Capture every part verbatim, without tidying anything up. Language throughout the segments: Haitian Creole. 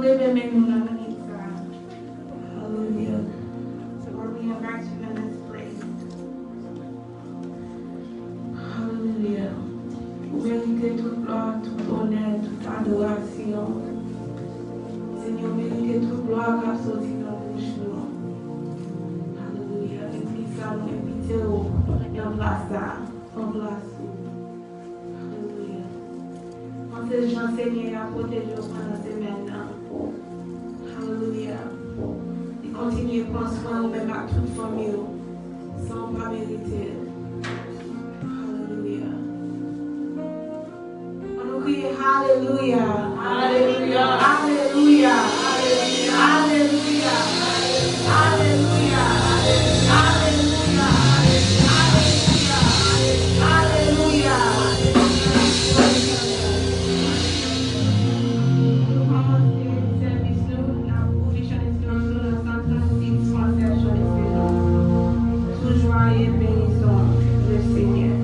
Leve men nou nan minit sa a. Hallelujah. Lord, we invite you in this place. Hallelujah. Ou merite tout glwa, tout onè, tout adorasyon. Senyè, ou merite tout glwa k ap soti nan bouch nou. Hallelujah. Lespri Sen, nou envite w nan plas sa a. Pran plas ou. Alelouya. Panse jan Senyè a pwoteje w pandan semèn nan. Alelouya. Li kontinye pran swen ou menm ak tout fanmi w, san w pa merite l. Alelouya. Ann nou kriye alelouya. Alelouya. Alelouya. Alelouya. Alelouya. Alelouya. Alelouya. Alelouya. Nou kòmanse sèvis nou, n ap ouvri chan espirans nou nan san trannsis, Fransè chan espirans. Toujours et bénissons le Seigneur.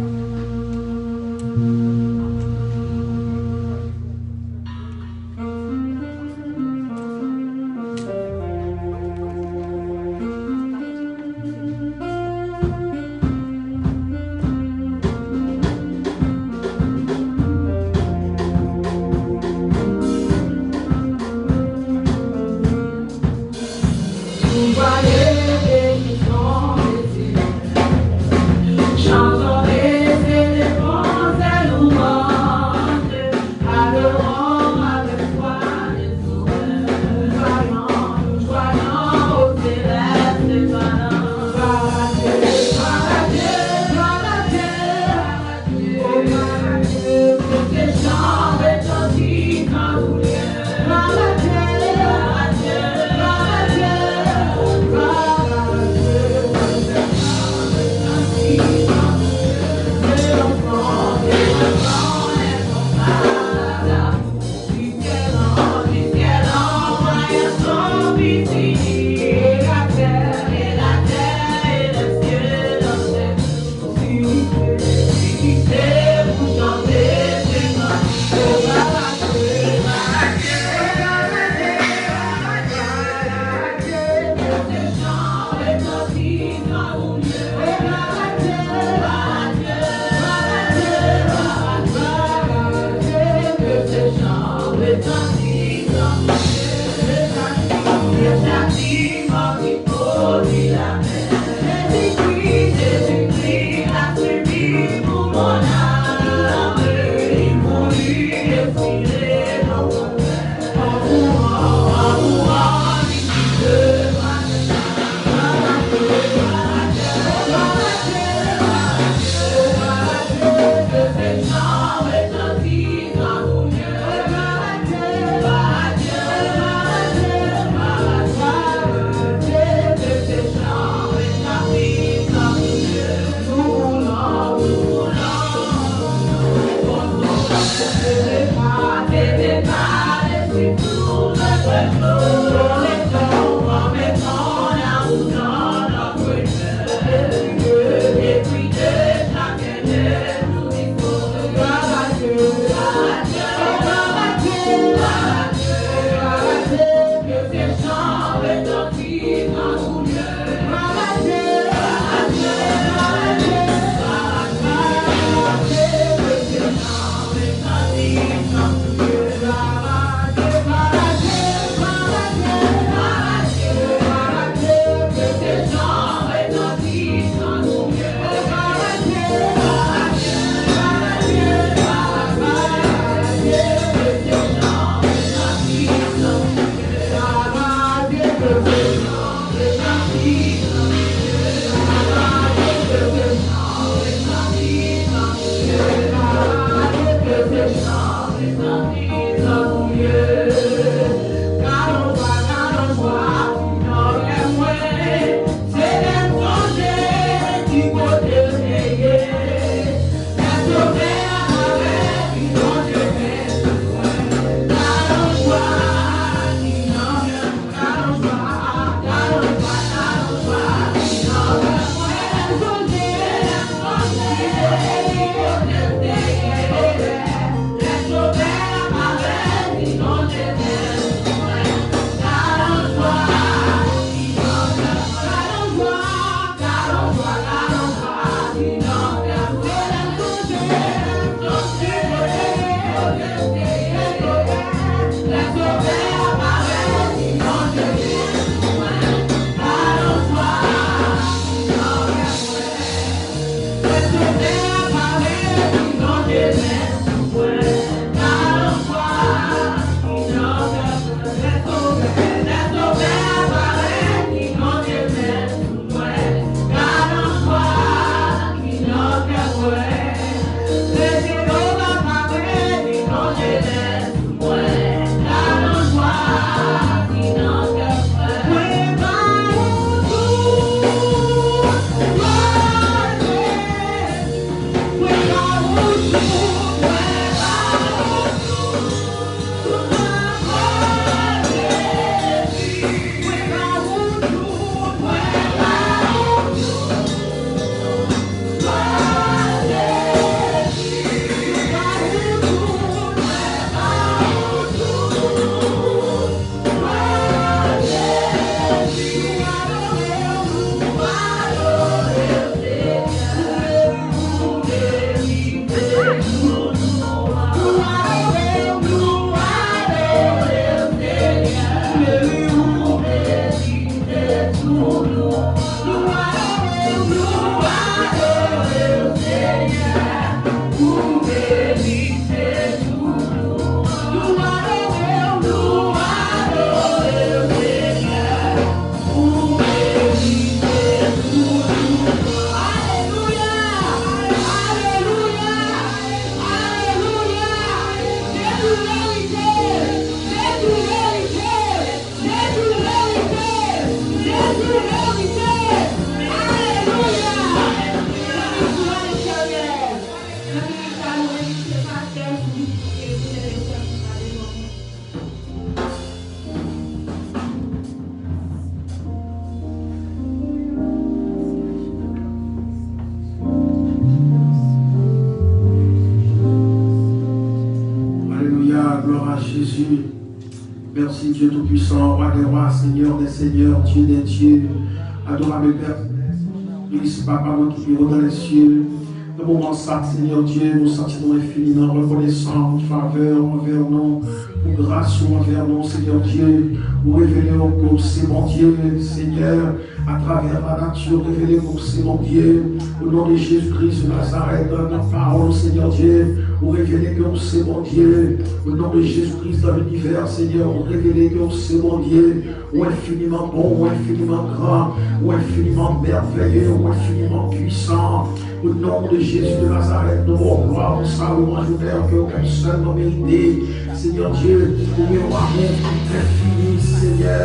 Alelouya, glwa a Jezi. Mèsi Dye Toupisan, Wa dè wa, Senyè dè senyè, Dye dè dye, adorable Père Céleste, Kris, Papa nou ki pi wo dan lè sye. Nan moman sa, Senyè Dye, nou santi nou enfiniman rekonesan pou favè ou anvè nou, pou gras ou anvè nou, Senyè Dye. Ou revele w ke w se Bondye, Senyè, atravè lanati, ou revele ke w se Bondye. O non de Jezi Kris de Nazarèt, nan pawòl ou, Senyè Dye, ou revele ke w se Bondye. O non de Jezi Kris, dan linivè, Senyè, ou revele ke w se Bondye. Ou enfiniman bon, ou enfiniman gran, ou enfiniman mèvèye, ou enfiniman pwisan. O non de Jezi de Nazarèt, nou ba w glwa, nou salye w, louanj, onè ke ou menm sèlman merite. Senyè Dye, ou gen yon amou ki enfini, Senyè.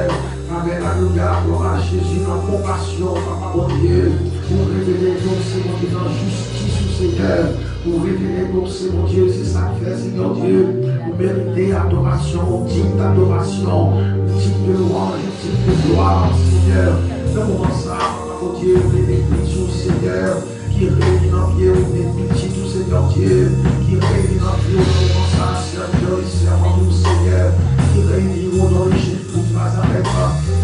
Amèn, alelouya, glwa a Jezi, nan konpasyon, Papa Bondye. Ou revele ke w se Bondye nan jistis ou, Senyè. Ou revele ke w se Bondye, se sa k fè, Senyè Dye, ou merite adorasyon, ou diy dadorasyon, ou diy de lwanj, ou diy de glwa, Senyè. Nan moman sa, Papa Bondye, ou legliz ou, Senyè, ki reyini nan pye ou, men pitit ou, Senyè Dye, ki reyini nan pye ou, nan moman sa, sèvitè e sèvant ou, Senyè, ki reyini o non de Jezi. Pou Nazarèt,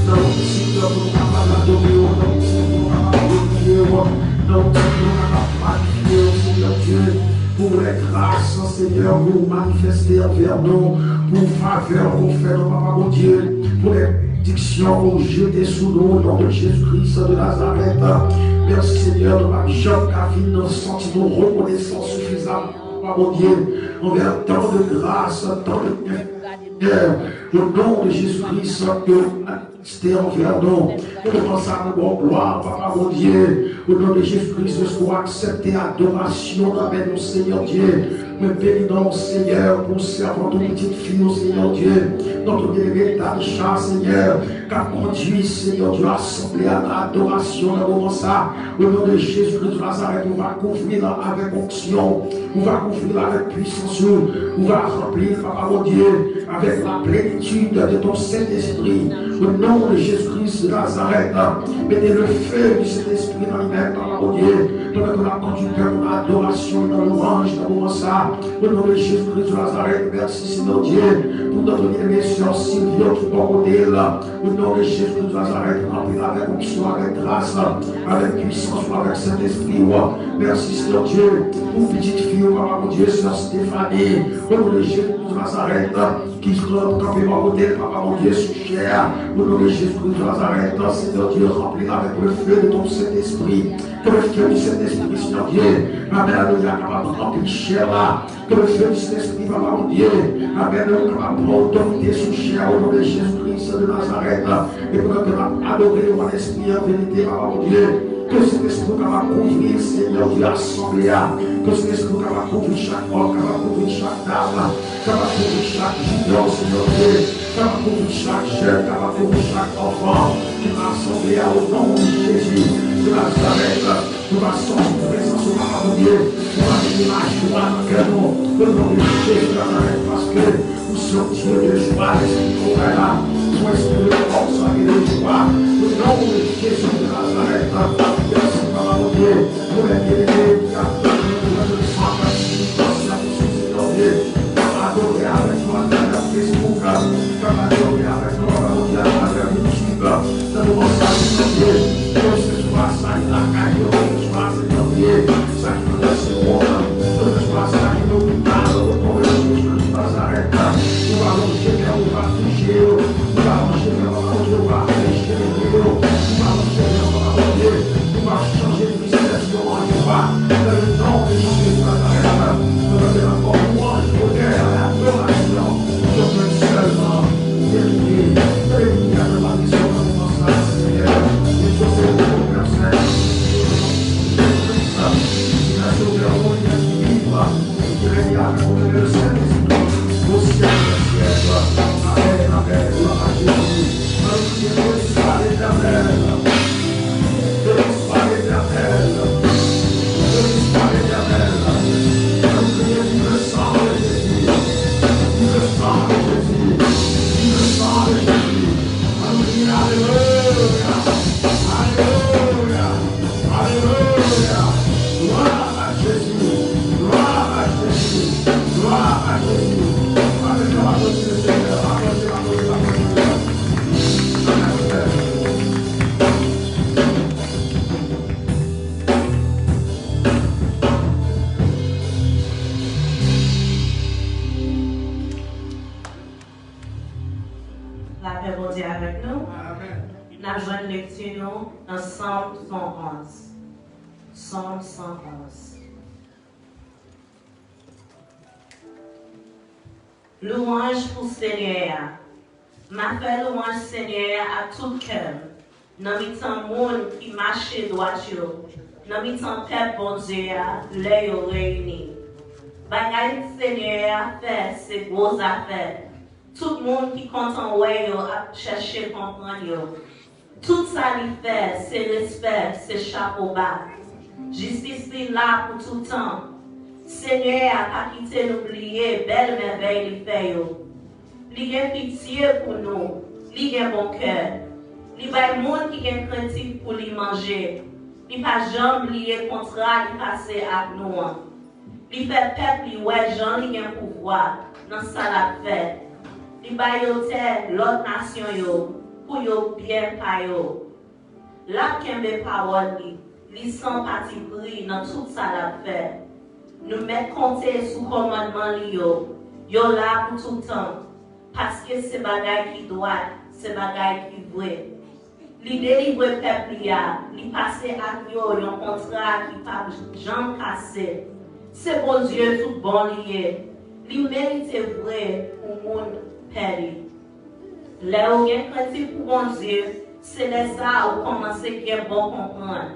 nan optik pou nou kapab adore w, nan optik pou nou kapab glorifye w, nan optik pou nou kapab magnifye w, Senyè Dye, pou lè gras, Senyè, ou manifeste anvè nou, pou favè ou fè nou, Papa Bondye, pou lè benediksyon ou jete sou nou, o non de Jezi Kris de Nazarèt. Mèsi, Senyè, nou p ap janm ka fin santi nou rekonesan sifizaman, Papa Bondye, anvè tan de gras, tan de Senyè, o non de Jezi Kris, ke ou manifeste anvè nou. Nan moman sa, nou ba w glwa, Papa Bondye, o non de Jezi Kris, paske ou aksepte adorasyon nan men nou, Senyè Dye. Mwen beni non w, Senyè, pou sèvant ou, pitit fi w, Senyè Dye. Nòt byeneme Tanisha, Senyè, k ap kondui, Senyè Dye, asanble a nan adorasyon nan moman sa. O non de Jezi Kris de Nazarèt, ou va kouvri l avèk onksyon, ou va kouvri l avèk pwisans ou, ou va ranpli l, Papa Bondye, avèk la plénitude de ton Saint-Esprit. O non de Jezi Kris de Nazarèt, mete le feu du Saint-Esprit nan li menm, Papa Bondye, pandan ke l ap kondui pèp ou nan adorasyon, nan lwanj, nan moman sa. O non de Jezi Kris de Nazarèt, mèsi, Senyè Dye, pou nòt byeneme sè Silvio ki bò kote l. O non de Jezi Kris de Nazarèt, ranpli l avèk onksyon, avèk gras, avèk pwisans ou, avèk Sentespri ou. Mèsi, Senyè Dye, pou pitit fi ou, Papa Bondye, sè Stephanie. O non de Jezi Kris de Nazarèt, ki kanpe bò kote l, Papa Bondye, sou chè a. O non de Jezi Kris de Nazarèt, Senyè Dye, ranpli l avèk le feu de ton Saint-Esprit. Que le feu du Saint Sentespri, Senyè Dye, amèn, alelouya, kapab ranpli chè la. Ke le feu du Saint-Esprit, Papa mon Dieu, amèn, kapab pran otorite sou chè a, o non de Jezi Kris de Nazarèt. E pandan ke n ap adore w an lespri, an verite, Papa mon Dieu, ke Sentespri kapab kouvri, Senyè Dye, asanble a. Ke Sentespri kapab kouvri chak òm, kapab kouvri chak dam, kapab kouvri chak junior, Senyè Dye, kapab kouvri chak jèn, kapab kouvri chak anfan ki nan asanble a, o non de Jezi de Nazarèt. Nou va santi prezans ou, Papa Bondye. Nou va mete lajwa nan kè nou. O non de Jezi Nazarèt, paske ou se yon Dye de jwa, lespri travay la. Yon espri de fòs e de jwa. O non de Jezi de Nazarèt. Mèsi, Papa Bondye, pou lè byeneme ki ap tande nou, pou lè nou santi nou, Senyè Dye, k ap adore avèk nou atravè Facebook, k ap adore avèk nou, Papa Bondye, atravè YouTube. Nan moman sa, Senyè Dye, ke se swa sa ki lakay yo, ke se swa, Senyè Dye, sa ki nan lèse wonn, ke se swa sa ki lopital, o non de Jezi de Nazarèt, ou va lonje men w, ou va touche yo, ou va lonje men w, Papa Bondye, ou va libere yo, ou va lonje men w, Papa Bondye, ou va chanje tristès yo an jwa. Nan le non de Jezi de Nazarèt, nou mande ankò lwanj, onè, adorasyon, ke mwen sèlman merite. Alelouya, nou va deside nan moman sa, Senyè. E Joseph, Pè Sent, Jezi Kris, ki nan Sovè nou, ki viv, ki renye avèk nou, le Sentespri, o syèk dè syèk. Amèn, amèn. Glwa a Jezi. Alelouya, glwa a Letènèl. Béni soit l'Éternel. Béni soit l'Éternel. Nous prions, vive le sang de Jésus. Vive le sang de Jésus. Vive le sang de Jésus. Alléluia, alléluia. Alléluia. Alléluia. Gloire à Jésus. Gloire à Jésus. Gloire à Jésus. Amen. Applaudissez le Seigneur. Applaudissez, applaudissez, applaudissez. Amen. Lapè Bondye avèk nou. Amèn. N ap jwenn lekti nou nan Sòm san onz. Sòm san onz. Louwanj pou Senyè a. M a fè louwanj Senyè a ak tout kè m, nan mitan moun ki mache dwat yo, nan mitan pèp Bondye a, lè yo reyini. Bagay Senyè a fè se gwo zafè. Tout moun ki kontan wè yo ap chèche konprann yo. Tout sa li fè, se respè, se chapo ba. Jistis li la pou toutan. Senyè a pa kite nou bliye bèl mèvèy li fè yo. Li gen pitye pou nou, li gen bon kè. Li bay moun ki gen krentif pou li manje. Li pa janm bliye kontra li pase ak nou an. Li fè pèp li wè jan li gen pouvwa nan sa l ap fè. Li ba yo tè lòt nasyon yo pou yo byen pa yo. L ap kenbe pawòl li, li san patipri nan tout sa l ap fè. Nou mèt konte sou kòmandman li yo, yo la pou tout tan, paske se bagay ki dwat, se bagay ki vre. Li delivre pèp li a, li pase ak yo yon kontra ki p ap janm kase. Se Bondye tout bon li ye, li merite vre pou moun pè li. Lè ou gen krentif pou Bondye, se lè sa a ou kòmanse gen bon konprann.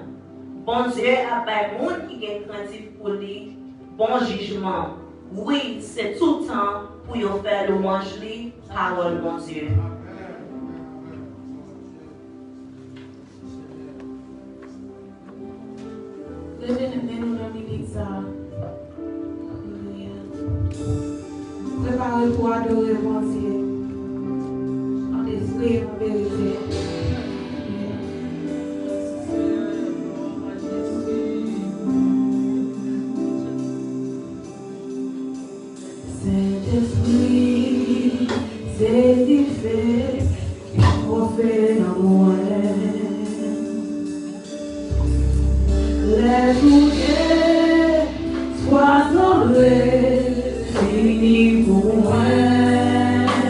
Bondye ap bay moun ki gen krentif pou li bon jijman. Wi, se tout tan pou yo fè louwanj li, pawòl Bondye. Leve men nou nan minik sa a. Alelouya. Prepare pou adore Bondye. An lespri e an verite. Sentespri, se dife. Wofe nan mwen. Lè tout espwa sanble fini pou mwen.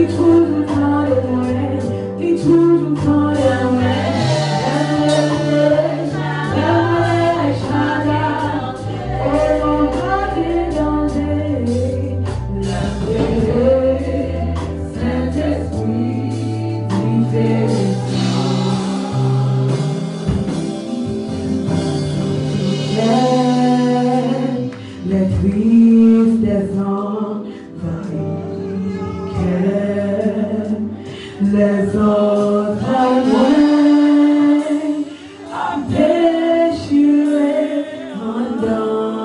Toujou tande mwen, li toujou tande mwen. Lè mwen leve, lè mwen leve, Chada, o non pa gen danje. L ap rele, Sentespri diferan. Lè tristès anvayi kè, lè zantray mwen ap dechire anndan.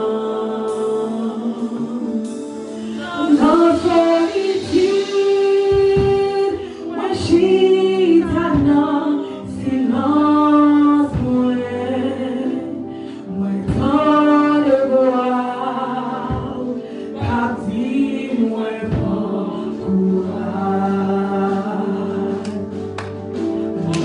Nan solitid, mwen chita nan silans mwen. Mwen tande vwa w k ap di mwen pran kouraj. Mwen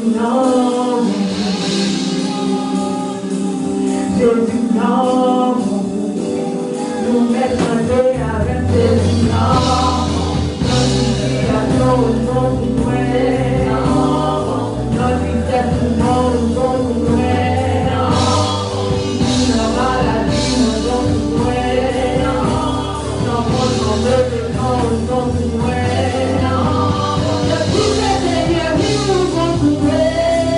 Non, Jezi, non. Nou mèt chante avèk Jezi, non. Nan sitiyasyon ou bon pou mwen, non. Nan tistès ou bon, ou bon pou mwen, non. Nan maladi ou bon pou mwen, non. Nan bon jan move tan ou bon pou mwen, non. Depi se Senyè, wi, ou bon pou mwen.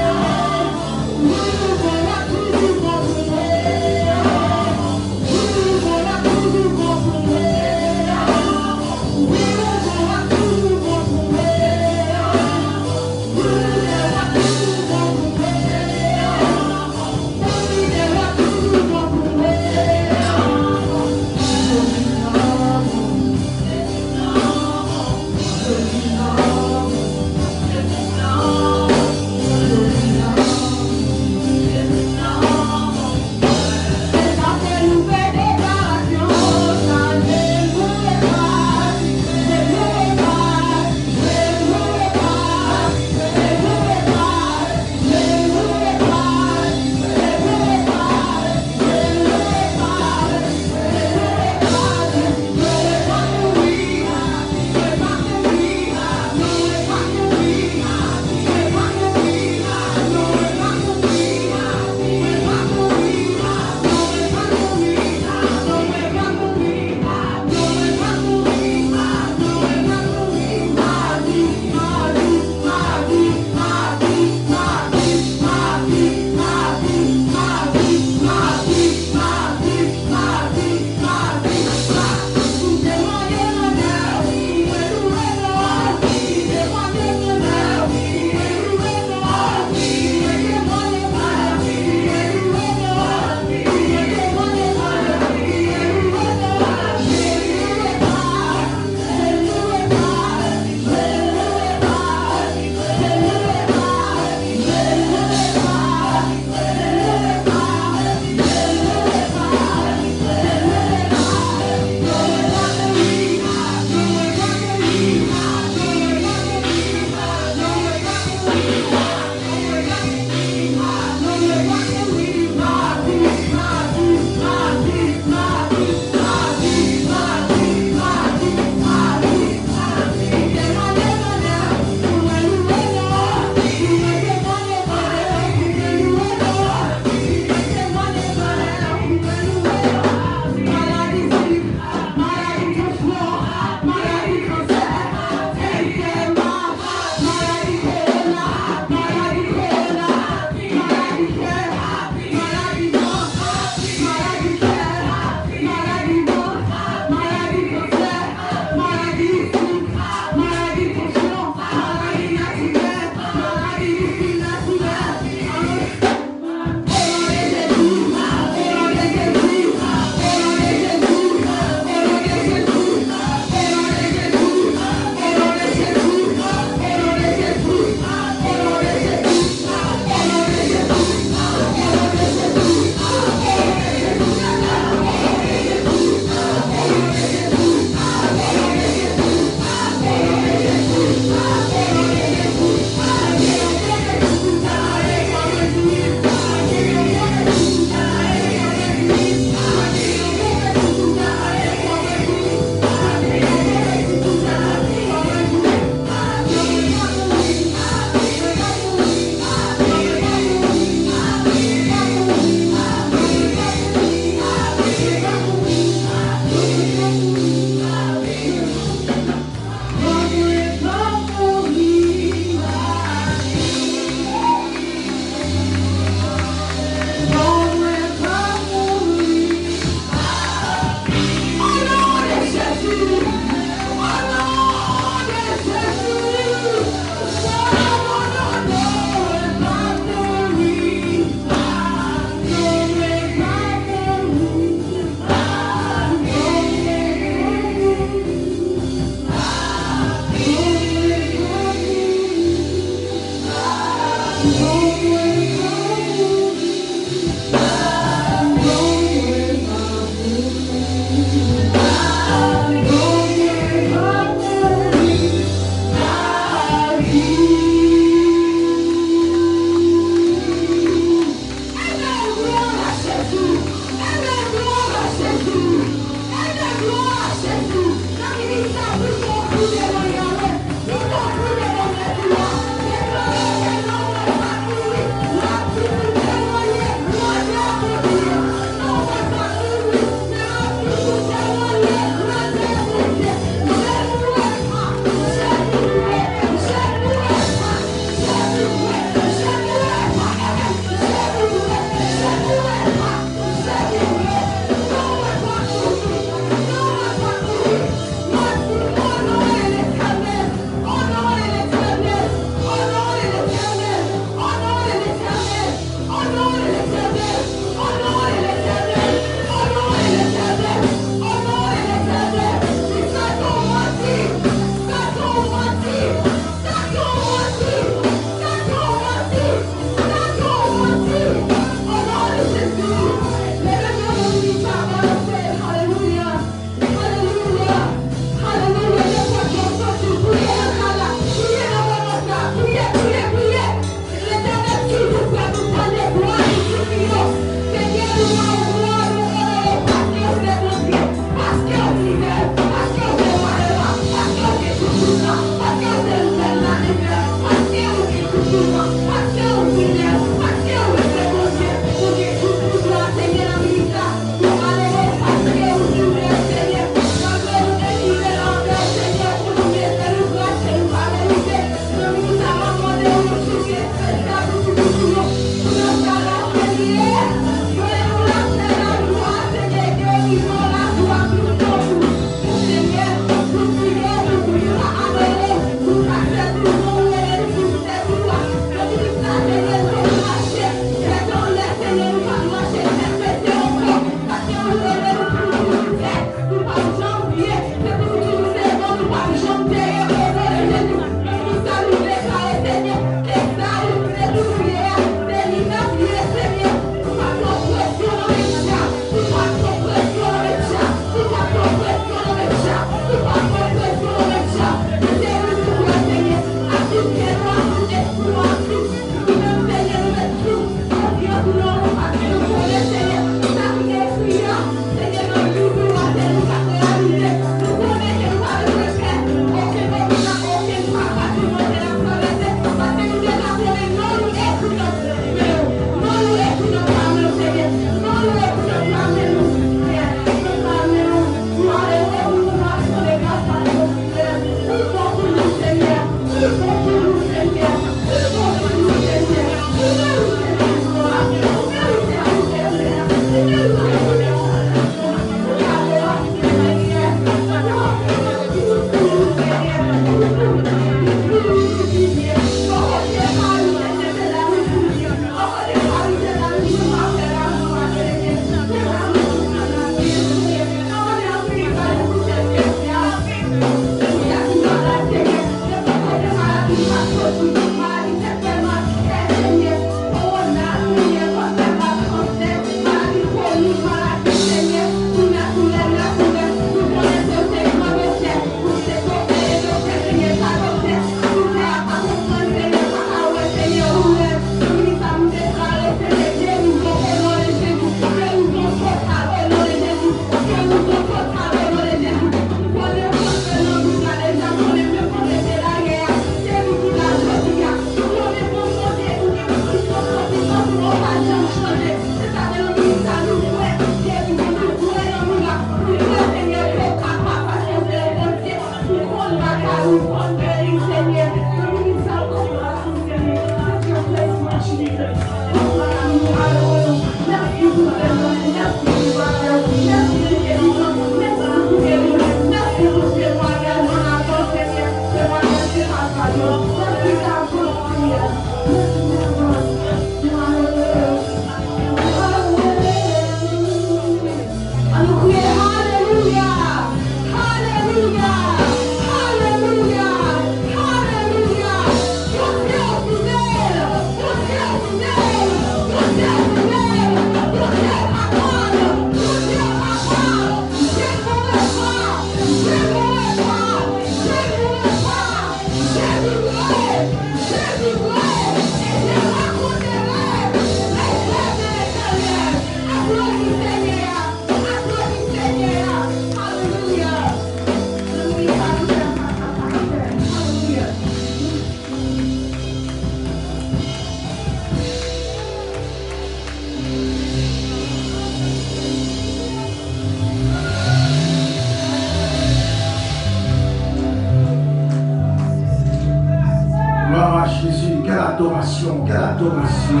Quelle adoration,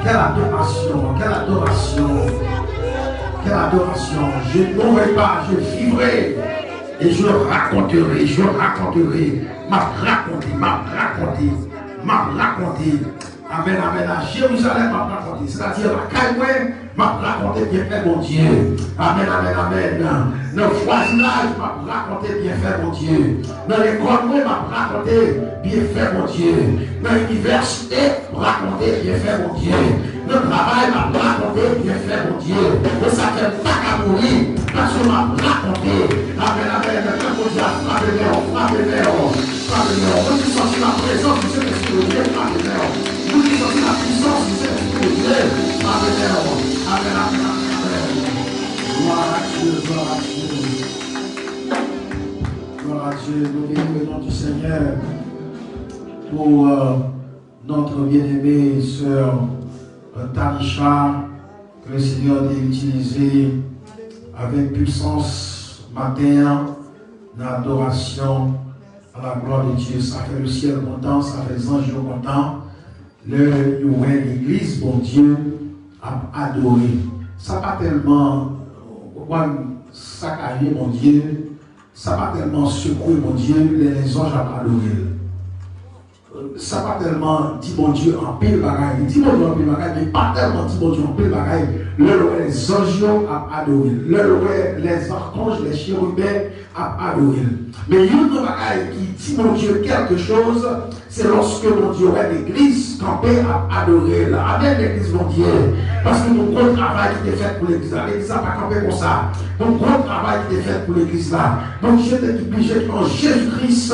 quelle adoration, quelle adoration, quelle adoration. Je n'aurai pas, je vivrai et je raconterai, je raconterai. M ap rakonte, m ap rakonte, m ap rakonte. Amèn, amèn. A Jerizalèm, m ap rakonte. Sètadi, lakay mwen, m ap rakonte byenfè Bondye. Amèn, amèn, amèn. Nan vwazinaj, m ap rakonte byenfè Bondye. Nan lekòl mwen, m ap rakonte byenfè Bondye. Nan inivèsite, m ap rakonte byenfè Bondye. Nan travay, m ap rakonte byenfè Bondye. E sa fè m pa ka mouri, paske m ap rakonte. Amèn, amèn. Lè Bondye ap frape men w, frape men w, frape men w. Mwen ki santi la prezans di Sentespri Bondye, frape men w. Moun ki santi la pwisans di Sentespri Bondye, pa vle mèl. Amèn, amèn, amèn, amèn. Gloire à Dieu, gloire à Dieu. Gloire à Dieu. Nous bénissons le nom du Seigneur pour euh, notre bien-aimée sœur euh, Tanisha, que le Seigneur a utilisée avec puissance matin en adoration à la gloire de Dieu. Sa fè le ciel kontan, sa fè zanj yo kontan. Lè yo wè legliz Bondye ap adore, sa pa tèlman, ou konprann, sakaje Bondye, sa pa tèlman sekwe Bondye lè lèzanj ap adore l. Sa pa tèlman di Bondye anpil bagay. Li di Bondye anpil bagay, men pa tèlman di Bondye anpil bagay lè l wè zanj yo ap adore l, lè l wè lèzanj, lè cheriben ap adore l. Men youn nan bagay ki di Bondye kèlke choz, se lòske Bondye wè legliz kanpe ap adore l. Amèn, legliz Bondye. Paske gon gwo travay ki te fèt pou legliz la. Legliz la pa kanpe konsa. Gon gwo travay ki te fèt pou legliz la. Bondye te ki blije pran Jezi Kris,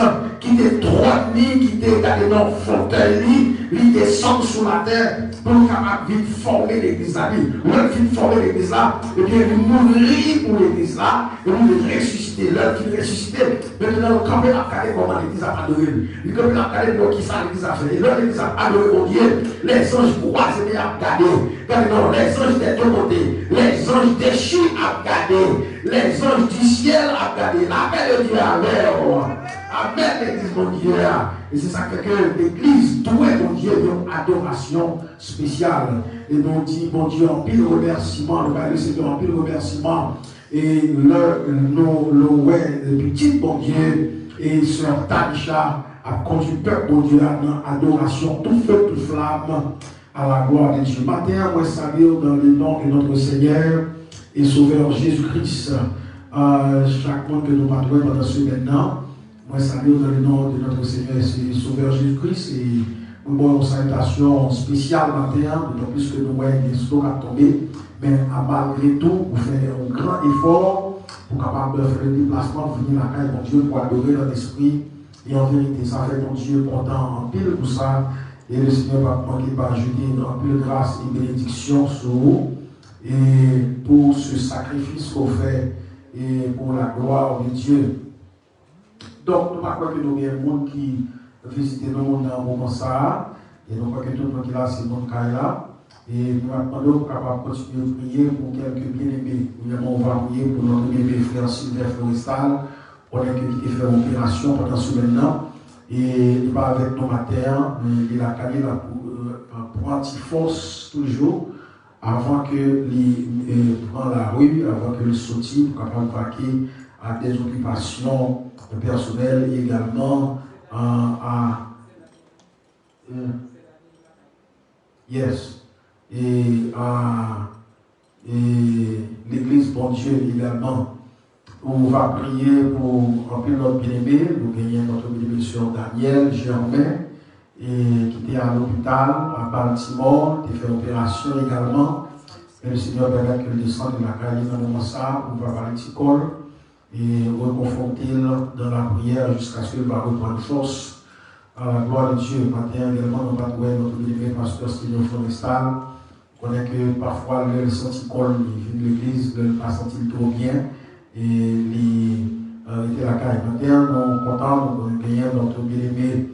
kite twòn li, kite gade nan fotèy li, li desann sou latè pou l kapab vin fòme legliz la. Li, lè l fin fòme legliz la, ebyen, li mouri pou legliz la, epi li resisite. Lè l fin resisite, mentnan l kanpe l ap gade kòman legliz ap adore l. Li kanpe l ap gade pou kisa legliz ap fè. E lè legliz ap adore Bondye, lèzanj kwaze men y ap gade. Gade non, les anges des deux côtés, les anges déchus ap gade. Lèzanj di syèl ap gade. Lapè de Dye avè w. Amèn, legliz Bondye a. E se sa k fè ke legliz dwe Bondye yon adorasyon espesyal. E nou di Bondye anpil remèsiman, nou bay le Senyè anpil remèsiman. E lè nou, nou wè pitit Bondye e sè Tanisha ap kondui pèp Bondye a nan adorasyon tou feu tou flamme, à la gloire de Dieu. Maten an, mwen salye w dans le nom de notre Seigneur et Sauveur Jésus-Christ. Euh, chak moun ke nou pa t wè pandan semèn nan, mwen salye w dans le nom de notre Seigneur et Sauveur Jésus-Christ. E mwen ba w yon salitasyon espesyal maten an, dotan plis ke nou wè gen sno k ap tonbe. Men a, malgre tou, ou fè yon gran efò pou kapab fè deplasman, vini lakay Bondye pou adore nan lespri e an verite. Sa fè Bondye kontan anpil pou sa. E le Senyè p ap manke pa jete anpil gras e benediksyon sou ou. E pou se sakrifis ke w fè e pour la gloire de Dieu. Donk, nou pa kwè ke nou gen moun ki vizite nou nan moman sa a. E nou kwè ke tout moun ki la, se moun kay la. E nou ap mande w pou kapab kontinye priye pou kèlke byeneme. Premyèman, on va prier pour notre bien-aimé frère Sylvain Florestal. Konnen ke li te fè operasyon pandan semèn nan. E li pa avèk nou maten an, men li lakay li, l ap, euh, pran ti fòs toujou. Avan ke li, eh, pran lari, avan ke li soti pou kapab vake a dè okipasyon pèsonèl e egalman a, a, eh, yes, e a, e legliz Bondye egalman. On va priye pou anpil lòt byeneme. Nou genyen notre byeneme sè Daniel Germain, e ki te a lopital a Baltimore, te fè operasyon egalman. Men le Senyè pèmèt ke l desann lakay li nan moman sa a, pou l va pale ti kò l e rekonfòte l dans la prière jusqu'à ce que l va reprann fòs. À la gloire de Dieu. Maten an egalman, nou pa t wè notre byeneme pastè Sténio Florestal. Konnen ke pafwa lè l santi kò l li vin legliz, lè l pa santi l twò byen, e li, euh, rete lakay. Maten an, nou kontan, nou genyen notre byeneme,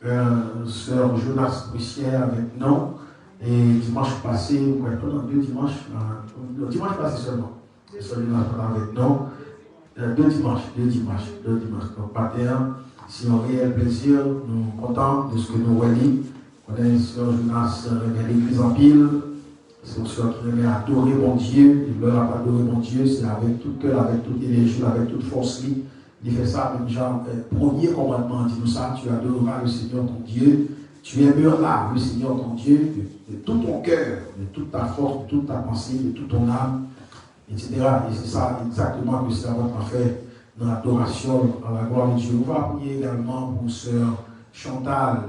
euh, sè Jonas Brissière avèk nou. E dimanch pase, ou kwè, pandan de dimanch, euh, dimanch pase sèlman, sè Jonas pa t avèk nou. Euh, de dimanch, de dimanch, de dimanch. Donk, maten an, se yon reyèl plezi, nou kontan de ce que nou wè li. Konnen sè Jonas renmen legliz anpil. Se yon sè ki renmen adore Bondye. E lè l ap adore Bondye, se avèk tout kè l, avèk tout enèji l, avèk tout fòs li. Li fè sa menm jan, eh, premye kòmandman an di nou sa, Tu adoreras le Seigneur ton Dieu, tu aimeras le Seigneur ton Dieu de, de tout ton cœur, de toute ta force, de toute ta pensée, de toute ton âme, et cetera. E se sa egzakteman ke sèvant lan fè nan adorasyon l, à la gloire de Dieu. Nou va priye egalman pou sè Chantal,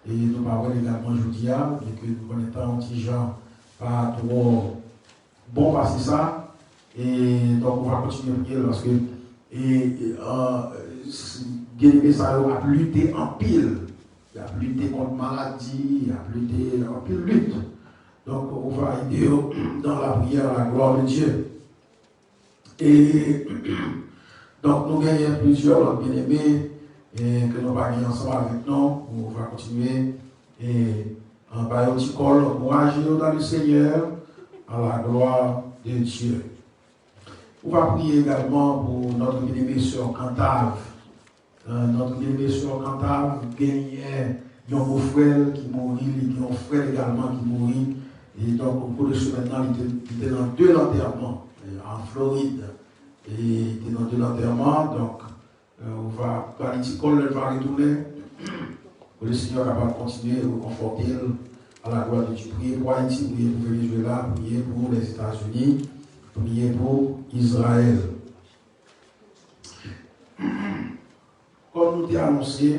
e nou pa wè l egalman jodi a, byenke nou konnen tan yon ti jan pa twò bon pase sa. E donk, nou va kontinye priye l paske, e, e, an, s- byeneme sa yo ap lite anpil. Y ap lite kont maladi, y ap lite anpil lit. Donk, on va aider eux dans la prière à la gloire de Dieu. E donk, nou genyen plizyè lòt byeneme, e, ke nou pa gen ansanm avèk nou. Nou va kontinye, e, an, ba yo ti kòl, ankouraje yo dans le Seigneur, à la gloire de Dieu. Nou va priye egalman pou notre bien-aimée sœur Cantave. Euh, notre bien-aimée sœur Cantave genyen yon bofrè l ki mouri, li gen yon frè l egalman ki mouri. E donk, o kou de semèn nan, li te, li te nan de lantèman, euh, an Florid. E li te nan de lantèman, donk, euh, ou va pale ti kòl, lè l va retounen. Pou le Seigneur kapab kontinye rekonfòte l à la gloire de Dieu. Priye pou Ayiti, priye pou Venezuela, priye pou Lèzetazini, priye pou Izrayèl. Kòm nou te anonse,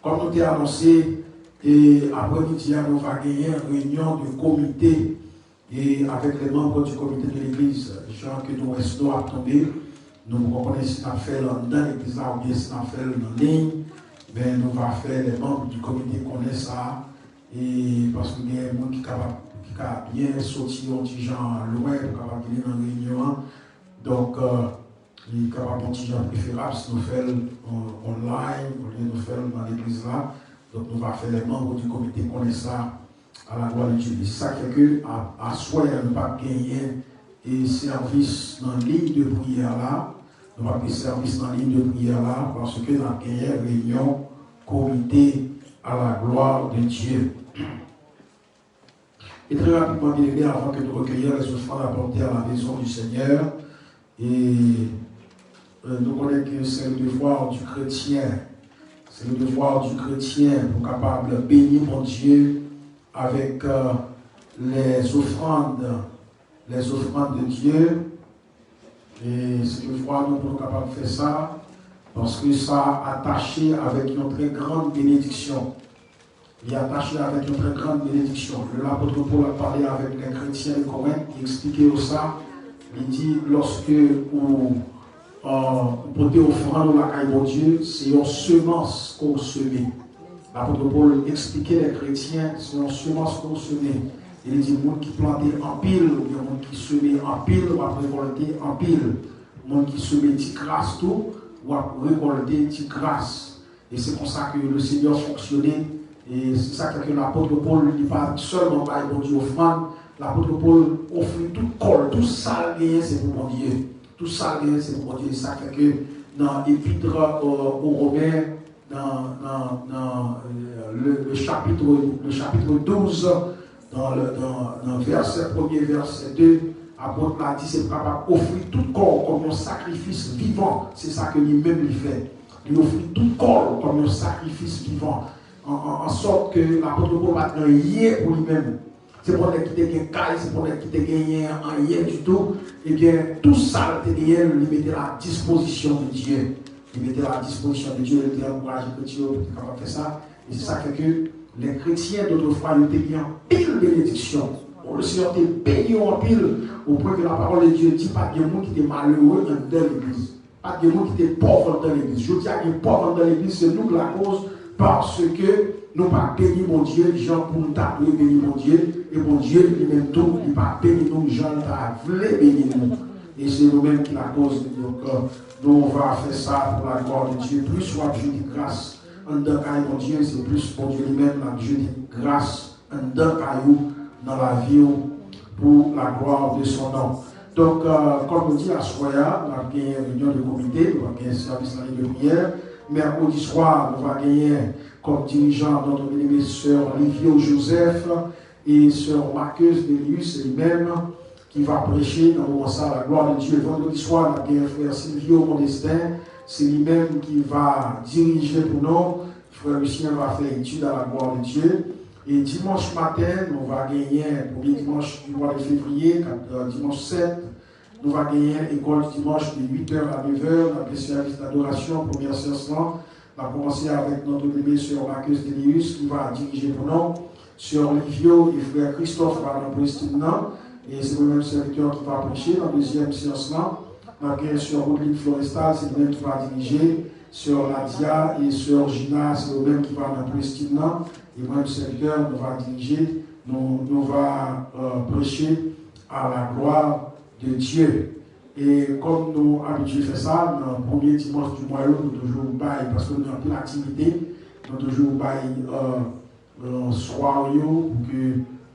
kòm nou te anonse, e aprèmidi a, nou va genyen reyinyon de komite, e avèk les membres du comité de l'église. Jan ke nou wè sno ap tonbe, nou poko konnen si n ap fè l anndan legliz la oubyen si n ap fè l nan liy, men nou va fè les membres du comité konnen sa, e paske gen moun ki kapab, ki ka byen soti yon ti jan lwen pou kapab vini nan reyinyon an. Donk, euh, li kapab yon ti jan preferab si nou fè l on- online, olye nou fè l nan legliz la. Donk, nou va fè les membres du comité konnen sa, à la gloire de Dieu. E sa k fè ke a- aswè a, nou p ap genyen, e, sèvis nan liy de priyè la. Nou p ap gen sèvis nan liy de priyè la, paske n ap genyen reyinyon komite à la gloire de Dieu. Et très rapidement, bien-aimés, avant que nous recueillions les offrandes apportées à la maison du Seigneur, e, euh, nou konnen ke se le devoir du chrétien, se le devoir du chrétien pou kapab beni Bondye avèk, euh, les offrandes, les offrandes de Dieu. E se devwa nou pou nou kapab fè sa, paske sa atache avèk yon trè grann benediksyon. Li atache avèk yon trè grann benediksyon. Lè lapot Pòl ap pale avèk lè kretyen de Korent, li eksplike yo sa. Li di, lòske ou, euh, ou pote ofrann ou lakay Bondye, se yon semans ke w seme. Lapot Pòl eksplike lè kretyen, se yon semans ke w seme. E li di, moun ki plante anpil, oubyen moun ki seme anpil, w ap rekòlte anpil. Moun ki seme ti kras tou, w ap rekòlte ti kras. E se konsa ke le Senyè fonksyone. E se sa k fè ke lapot Pòl, li pa sèlman bay Bondye ofrann. Lapot Pòl ofri tout kò l, tout sa l genyen, se pou Bondye. Tout sa l genyen, se pou Bondye. E sa k fè ke nan epit, euh, o Romen, nan, nan, nan, euh, le, le chapitre, le chapitre douze, dans le, dans, dans verset premier, verset deux, apot la di se pou kapab ofri tout kò w kòm yon sakrifis vivan. Se sa ke li menm li fè. Li ofri tout kò l kòm yon sakrifis vivan. An, an, an sòt ke lapot Pòl pa t gen anyen pou li menm. Se pa yon nèg ki te gen kay, se pa yon nèg ki te genyen anyen ditou. Ebyen, tout sa l te genyen, li mete l a dispozisyon de Dye. Li mete l a dispozisyon de Dye, li te ankouraje kretyen yo pou te kapab fè sa. E se sa k fè ke lè kretyen dotefwa yo te gen anpil benediksyon. Bon, le Seigneur te beni yo anpil, au point que la parole de Dieu dit, pa t gen moun ki te malere anndan legliz. Pa t gen moun ki te pòv anndan legliz. Jodi a, gen pòv anndan legliz, se nou k lakoz, paske nou pa beni Bondye jan pou nou ta dwe beni Bondye, e Bondye li menm tou, li pa beni nou jan l ta vle beni nou. E se nou menm ki lakoz. Donk, euh, nou va fè sa pour la gloire de Dieu. Plis w ap jete gras anndan kay Bondye, se plis Bondye li menm l ap jete gras anndan kay ou, nan lavi w, pour la gloire de son nom. Donk, euh, kòm nou di, aswè a, n ap gen reyinyon de komite, nou ap gen sèvis nan liy de priyè, Mèkredi swa, nou va genyen kòm dirijan nòt byeneme sè Livio Joseph e sè Marcus Delius, se li menm ki va preche nan moman sa, la gloire de Dieu. Vandredi swa, n ap gen frè Silvio Modestin, se li menm ki va dirije pou nou. Frè Lucien va fè étude à la gloire de Dieu. E dimanch maten, nou va genyen, premye dimanch du mois de février, kat, euh, dimanch sèt, nou va genyen école du dimanche de huit heures à neuf heures, n ap gen sèvis d'adorasyon, premyè séans lan. N ap kòmanse avèk nòt byeneme sè Marcus Delius ki va dirije pou nou. Sè Livio e frè Christophe va nan prèstin nan. E se mwen menm sèvitè ki va preche nan dezyèm séans lan. N ap gen sè Rodrigue Florestal, se li menm ki va dirije. Sè Nadia e sè Gina, se yo menm ki va nan prèstin nan. E mwen menm sèvitè, nou va dirije, nou, nou va, euh, preche à la gloire de Dieu. E kòm nou abitye fè sa, nan premye dimanch di mwa yo, nou toujou bay, paske nou gen anpil aktivite, nou toujou bay, euh, euh, swa yo pou ke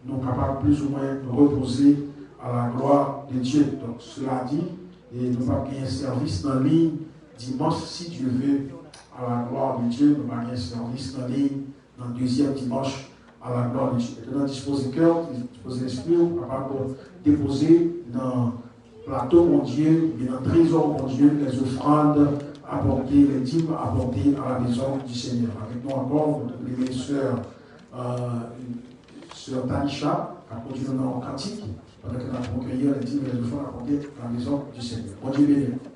nou kapab plizoumwen repoze à la gloire de Dieu. Donk, sela di, e nou p ap gen sèvis nan liy dimanch, si Dieu veut, à la gloire de Dieu, nou pa gen sèvis nan liy nan dezyèm dimanch à la gloire de Dieu. Mètnan, dispoze kè w, dispoze lespri w, kapab depoze nan plato Bondye, oubyen nan trezò Bondye, les offrandes apportées, les dîmes apportées à la maison du Seigneur. Avèk nou ankò, nou te leve sè, euh, sè Tanisha, k ap kondui nou nan yon kantik, pandan ke n ap recueillir les dîmes et les offrandes apportées à la maison du Seigneur. Bondye beni nou.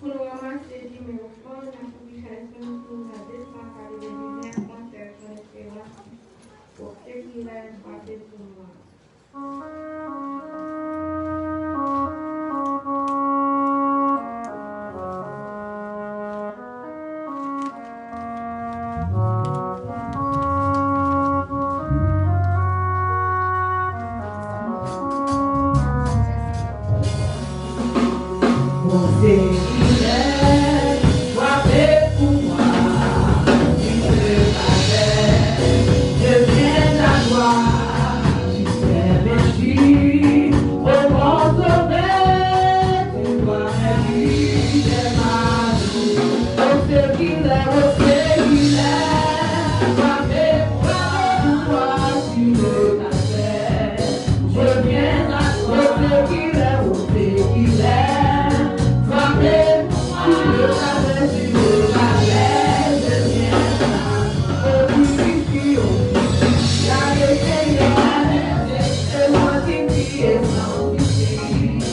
Pou nou ranmase dime ofrann, n ap ouvri chèz nou pou nou gade sa, pale de limyè, konsèv, son esperans, pou se ki rèv, frape pou mwa. Frape pou mwa, si se pa fè, je viens à toi, tu sais, merci, oh mon sauveur, tu vois, merci, j'ai mal. Au séculaire, au séculaire, frape, frape pour toi, si le passé. Je viens à toi, au séculaire, au séculaire, frape, si le passé, si le passé, je viens à toi, au purifié, au purifié, la réveillé, la réveillé, et moi qui prie, et moi qui prie.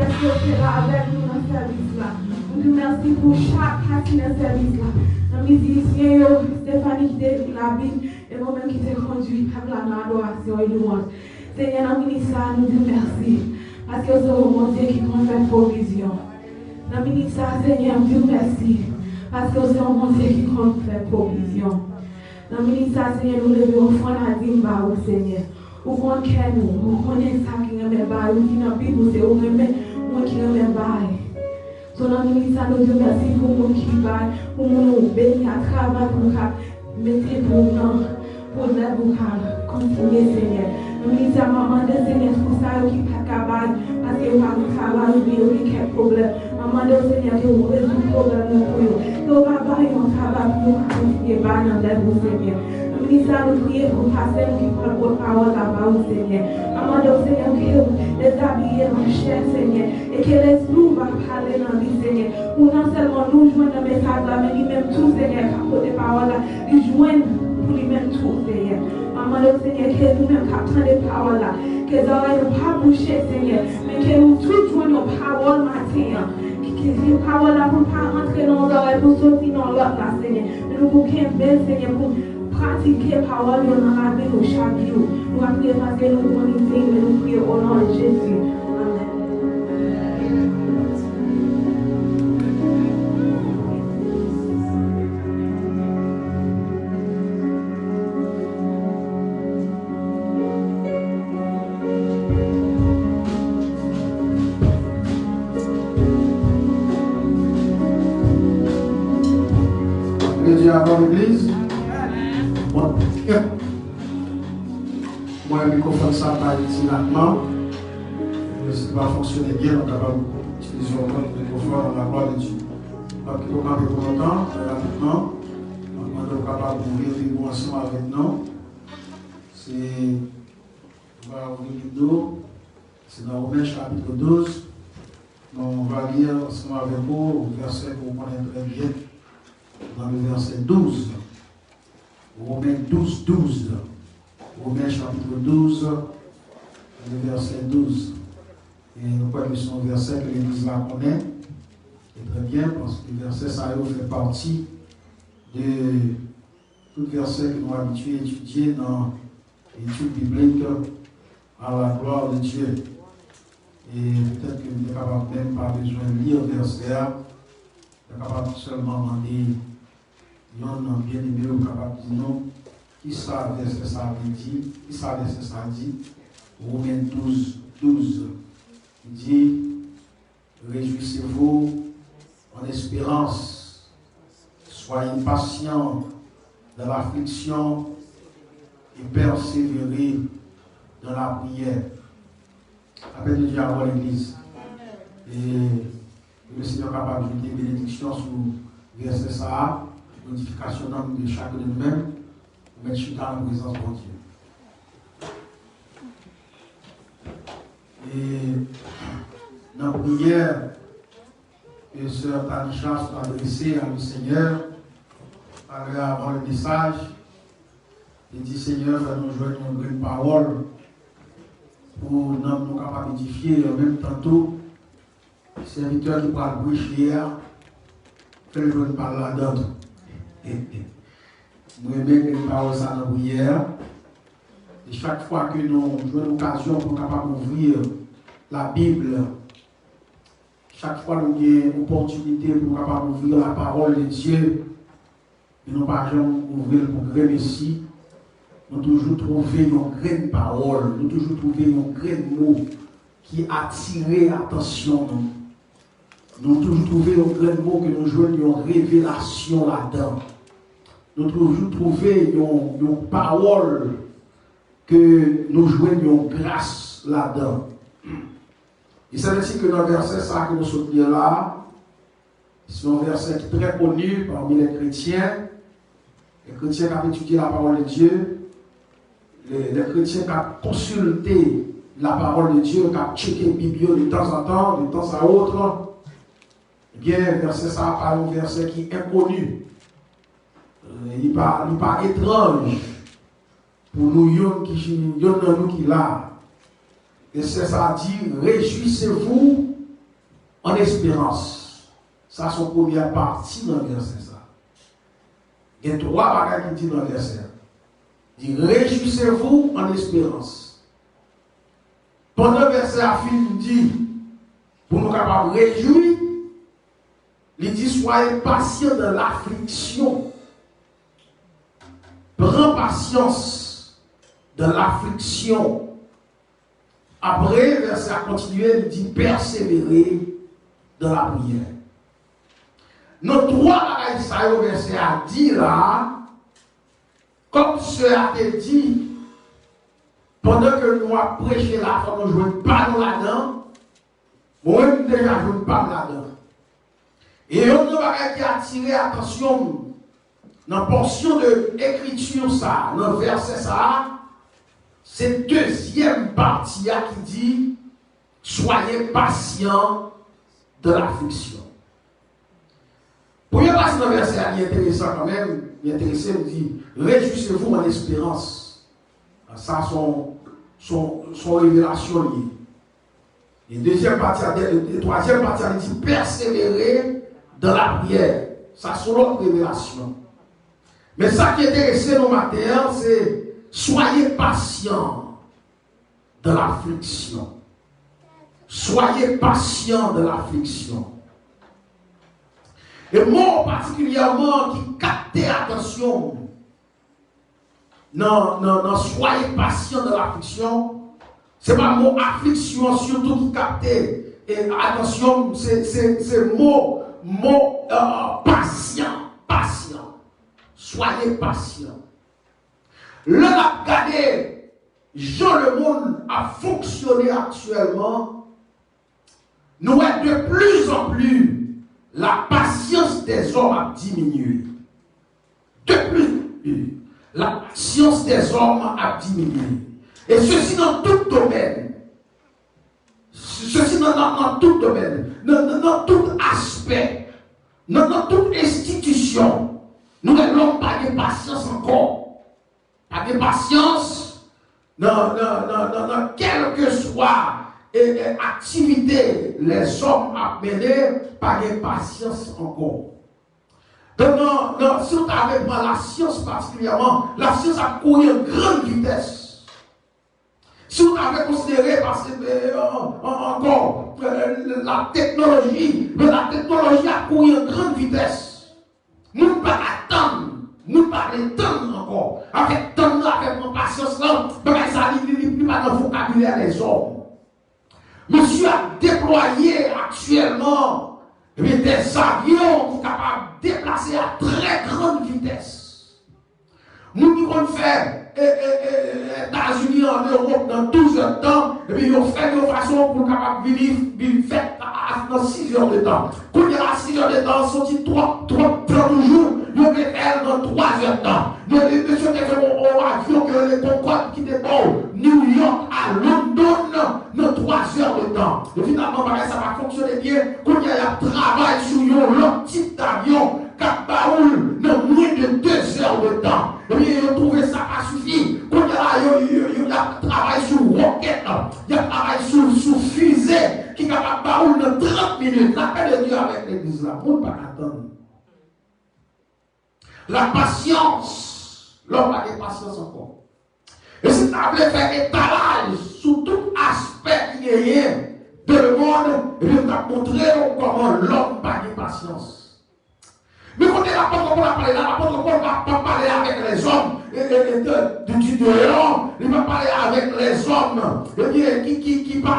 Paske w te la avèk nou nan sèvis la. Nou di w mèsi pou chak pati nan sèvis la. Nan mizisyen yo, Stephanie ki te ekri labib, e mwen menm ki te kondui pèp la nan adorasyon e louwanj. Senyè, nan minit sa a, nou di w mèsi. Paske w se yon Bondye ki konn fè pwovizyon. Nan minit sa a, Senyè, m di w mèsi. Paske w se yon Bondye ki konn fè pwovizyon. Nan minit sa a, Senyè, nou leve ofrann a dim ba ou, Senyè. Ou konn kè nou, ou konnen sa ki renmen bay, ou di nan Bib ou se ou renmen moun ki renmen bay. So, nan minit sa, nou di w mèsi pou moun ki bay, pou moun ou beni a travay pou nou ka mete pou nan, pou lè pou ka kontinye, Senyè. Nan minit sa, m ap mande, Senyè, pou sa yo ki pa ka bay, paske yo pa gen travay oubyen yo gen kèk pwoblèm. M ap mande w, Senyè, ke w rezoud pwoblèm yo pou yo. Ke w pa ba yo yon travay pou yo ka kontinye bay nan lè pou, Senyè. Nan minit sa, nou priye pou pastè nou ki pral pote pawòl la ba ou, Senyè. M ap mande w, Senyè, ke w retabli l an chè, Senyè. E ke lespri w va pale nan li, Senyè. Pou non sèlman nou jwenn nan mesaj la, men li menm tou, Senyè, k ap pote pawòl la, li jwenn pou li menm tou, Senyè. M ap mande w, Senyè, ke nou menm k ap tande pawòl la, ke zòrèy nou pa bouche, Senyè, men ke nou tout jwenn yon pawòl maten an. Ke, ke, ke pawòl la pou l pa rantre nan yon zòrèy pou soti nan lòt la, Senyè. Men nou pou kenbe l, Senyè, pou pratike pawòl yo nan lavi nou chak jou. Nou pa priye paske nou konnen li, men nou priye o non de Jezi. Amèn. Bondye avè w, legliz. Bon, mwen, mikwofòn sa pa iti natman. Si li pa fonksyone byen, nou kapab itilize yon lòt mikwofòn, la gloire de Dieu. Donk, nou kanpe pou lontan, trè rapidman. Mwen mande w kapab ouvri Bib ou ansanm avèk nou. Se, nou va ouvri Bib nou. Se nan Women chapit douz. Nou va li ansanm avèk ou vèsè ke w konnen trè byen nan le vèsè douz. Women douz, douz. Women chapit douz, le vèsè douz. E nou kwè ke se yon vèsè ke legliz la konnen e trè byen, paske vèsè sa yo fè pati de tout vèsè ke nou abitye etidye nan etid biblik à la gloire de Dieu. E petèt ke nou te kapab menm pa bezwen li vèsè a, nou kapab sèlman mande yonn nan byeneme yo kapab di nou kisa vèsè sa a vle di, kisa vèsè sa a di. Women douz, douz. Li di, Réjouissez-vous en espérance, soyez patients dans l'affliction et persévérez dans la prière. Apèl de Dye avè legliz. E ke le Senyè kapab jete benediksyon sou vèsè sa a, pou edifikasyon nanm de chak de nou menm, pou mèt chita nan prezans Bondye. E nan priyè ke sè Tanisha sot adrese a le Senyè, talè avan le mesaj, li di, Senyè, fè nou jwenn yon grenn pawòl pou nanm nou kapab edifye, an menm tan tou, sèvitè ki pral preche a, fè l jwenn pa l ladan tou. Mwen renmen ke nou pawòl sa nan priyè a. E chak fwa ke nou jwenn okazyon pou nou kapab ouvri Labib, chak fwa nou gen opòtinite pou nou kapab ouvri la parole de Dieu, men nou pa janm ouvri l pou gremesi, nou toujou twouve yon grenn pawòl, nou toujou twouve yon grenn mo ki atire atansyon nou. Nou toujou twouve yon grenn mo ke nou jwenn yon revelasyon ladan. Nou toujou twouve yon, yon pawòl ke nou jwenn yon gras ladan. E sa vle di ke nan vèsè sa ke nou sot li la, se yon vèsè ki trè koni pami lè kretyen. Lè kretyen k ap etidye la parole de Dieu, lè, lè kretyen k ap konsilte la parole de Dieu, k ap tcheke Bib yo de tanzantan, de tan a otre, ebyen, vèsè sa a pa yon vèsè ki enkoni. Li pa, li pa etranj pou nou, youn ki, youn nan nou ki la. Vèsè sa a di, Réjouissez-vous an esperans. Sa se yon premyè pati nan vèsè sa. Gen twa bagay ki di nan vèsè a. Di, rejwisez-vous en espérance. Pandan vèsè a fin di, pou nou kapab rejwi, li di, soyez patients dans l'affliction. Pran pasyans dans l'affliction. Apre, vèsè a kontinye, li di, persévérer dans la prière. Nan twa bagay sa yo vèsè a di la, kòm sè a te di, pandan ke nou ap preche la, fò nou jwenn pa nou ladan. Mwen menm, m deja jwenn pa m ladan. E youn nan bagay ki atire atansyon m nan pòsyon de ekriti sa a, nan vèsè sa a, se dezyèm pati a ki di, soyez patients dans l'affliction. Premye pati nan vèsè a, li enteresan kanmenm, li enterese m, di, rejwisez-vous en espérance. Sa se yon, se yon, se yon revelasyon li ye. E dezyèm pati a, de, e twazyèm pati a, li di, persévérer dans la prière. Sa se yon lòt revelasyon. Men sa ki enterese nou maten an, se, soyez patients dans l'affliction. Soyez patients dans l'affliction. E mo patikilyèman ki kapte atansyon m nan, nan, nan soyez patients dans l'affliction, se pa mo afliksyon an sitou ki kapte, e, atansyon m, se, se, se mo, mo, e, pasyan, pasyan. Soyez patients. Lè n ap gade jan lemonn ap fonksyone aktyèlman, nou wè de plus en plus la patience des hommes ap diminye. De plus en plus, la patience des hommes ap diminye. E sesi nan tout domèn. Sesi nan, nan, nan tout domèn, nan, nan, nan tout aspè, nan, nan tout enstitisyon. Nou wè lòm pa gen pasyans ankò. Pa gen pasyans nan, nan, nan, nan, nan kèlkeswa, e, e, aktivite lèzòm ap mennen, pa gen pasyans ankò. Donk, nan, nan, si w ta vle pran lasyans patikilyèman, lasyans ap kouri an grann vitès. Si w ta vle konsidere, paske, e, an, an, ankò, e, la teknoloji, men la teknoloji ap kouri an grann vitès. Moun pa ka tann, moun pa vle tann ankò. Avèk tann nan, avèk pran pasyans lan, bagay sa li, li, li, li pa nan vokabilè lèzòm. Mesye ap deplwaye aktyèlman, ebyen, dèzavyon ki kapab deplase a trè grann vitès. Moun ki konn fè, e, e, e, e, Etazini, an Ewòp, nan douz èdtan, epi yo fè l yon fason pou l kapab vini, vin fèt a, a, nan sis èdtan. Kounye a, sis èdtan, se yon ti twòp, twòp tan toujou, yo vle fè l nan twa èdtan. Men, men, mesye te fè yon, yon avyon ke yo rele Concorde ki te ba w New York a London nan twa èdtan. E finalman, bagay sa pa fonksyone byen. Kounye a, y ap travay sou yon lòt tip davyon k ap ba ou l nan mwen de de zè de tan. Ebyen, yo twouve sa pa sifi. Kounye a la, yo, yo, yo, y ap travay sou wòkèt, y ap travay sou, sou fize ki kapab ba ou l nan trant minit. Lapè de Dye avèk legliz la. Moun pa ka tann. La patience. Lòm pa gen pasyans ankò. E si n ta vle fè etalaj sou tout aspè ki genyen de lemonn, ebyen, m t ap montre w kòman lòm pa gen pasyans. Men kote lapòt Pòl ap pale la, lapòt Pòl pa, pa pale avèk lèzòm, e, e, e, de, de, di deyò, li pa pale avèk lèzòm, ebyen, ki, ki, ki pa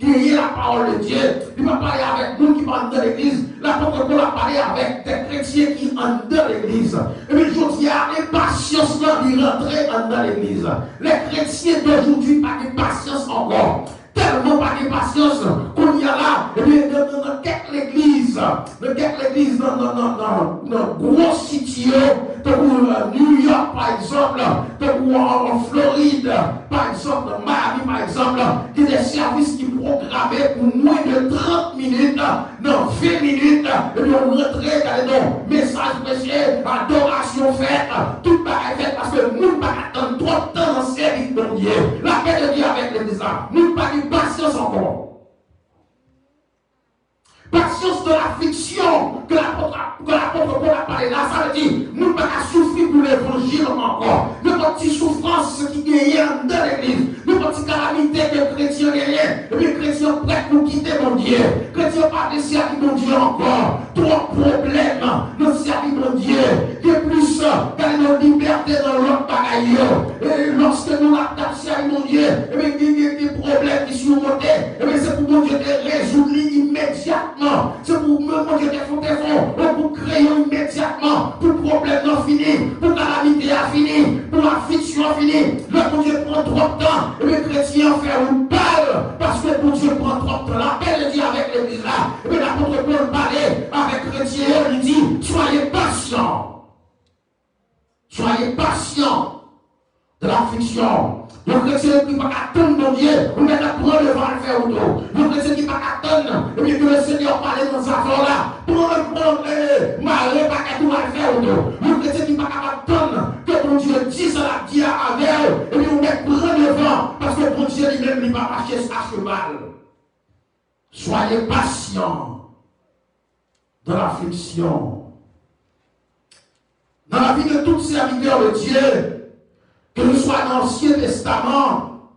genyen lapawòl de Dye. Li pa pale avèk moun ki pa anndan legliz. Lapòt Pòl ap pale avèk de kretyen ki anndan legliz. Ebyen, jodi a, enpasyans lan, li rantre anndan legliz. Les chrétiens d'aujourd'hui pa gen pasyans ankò. Tèlman pa gen pasyans, kounye a la, ebyen, nan, nan, nan kèk legliz, nan kèk legliz, nan, nan, nan, nan, nan gwo siti yo, tankou, euh, New York, pa egzanp, tankou an, an Florid, pa egzanp, nan Miami, pa egzanp, gen de sèvis ki pwograme pou mwen de trant minit, nan ven minit, epi w rantre, gade non, mesaj preche, adorasyon fèt, tout bagay fèt, paske moun pa ka tann twòp tan nan sèvis Bondye. Lapè de Dye avèk legliz la. Moun pa gen pasyans ankò. Patience dans l'affliction ke lapot, ke lapot Pòl ap pale la, sa vle di, moun pa ka soufri pou levanjil ankò. Nenpòt ti soufrans ki genyen anndan legliz, nenpòt ti kalamite ke kretyen genyen, ebyen, kretyen prèt pou kite Bondye. Kretyen pa vle sèvi Bondye ankò. Twòp pwoblèm nan sèvi Bondye. Gen plis, gade, nan libète nan lòt bagay yo. E lòske nou ap, ap sèvi Bondye, ebyen, gen, gen, gen pwoblèm ki simonte, ebyen, se pou Bondye te rezoud li imedyatman. Se pou Bondye te fè, te fè yon kout kreyon imedyatman, pou pwoblèm nan fini, pou kalamite a fini, pou afliksyon an fini. Lè Bondye pran twòp tan, ebyen, kretyen an fè wout pa l, paske Bondye pran twòp tan. Lapè de Dye avèk legliz la. Ebyen, lapot Pòl pale avèk kretyen yo, li di, soyez patients. Soyez patients dans l'affliction. Yon kretyen ki pa ka tann Bondye, ou mèt ap pran devan al fè wout ou. Yon kretyen ki pa ka tann, ebyen, ke le Seigneur pale nan zafè w la. Pran, pran, eh, mare pakèt ou al fè wout ou. Yon kretyen ki pa kapab tann ke Bondye di sa l ap di a avè w, ebyen, ou mèt pran devan, paske Bondye li menm, li pa mache a cheval. Soyez patients dans l'affliction. Dans la vie de tout serviteur de Dieu, que ce soit dans l'Ancien Testament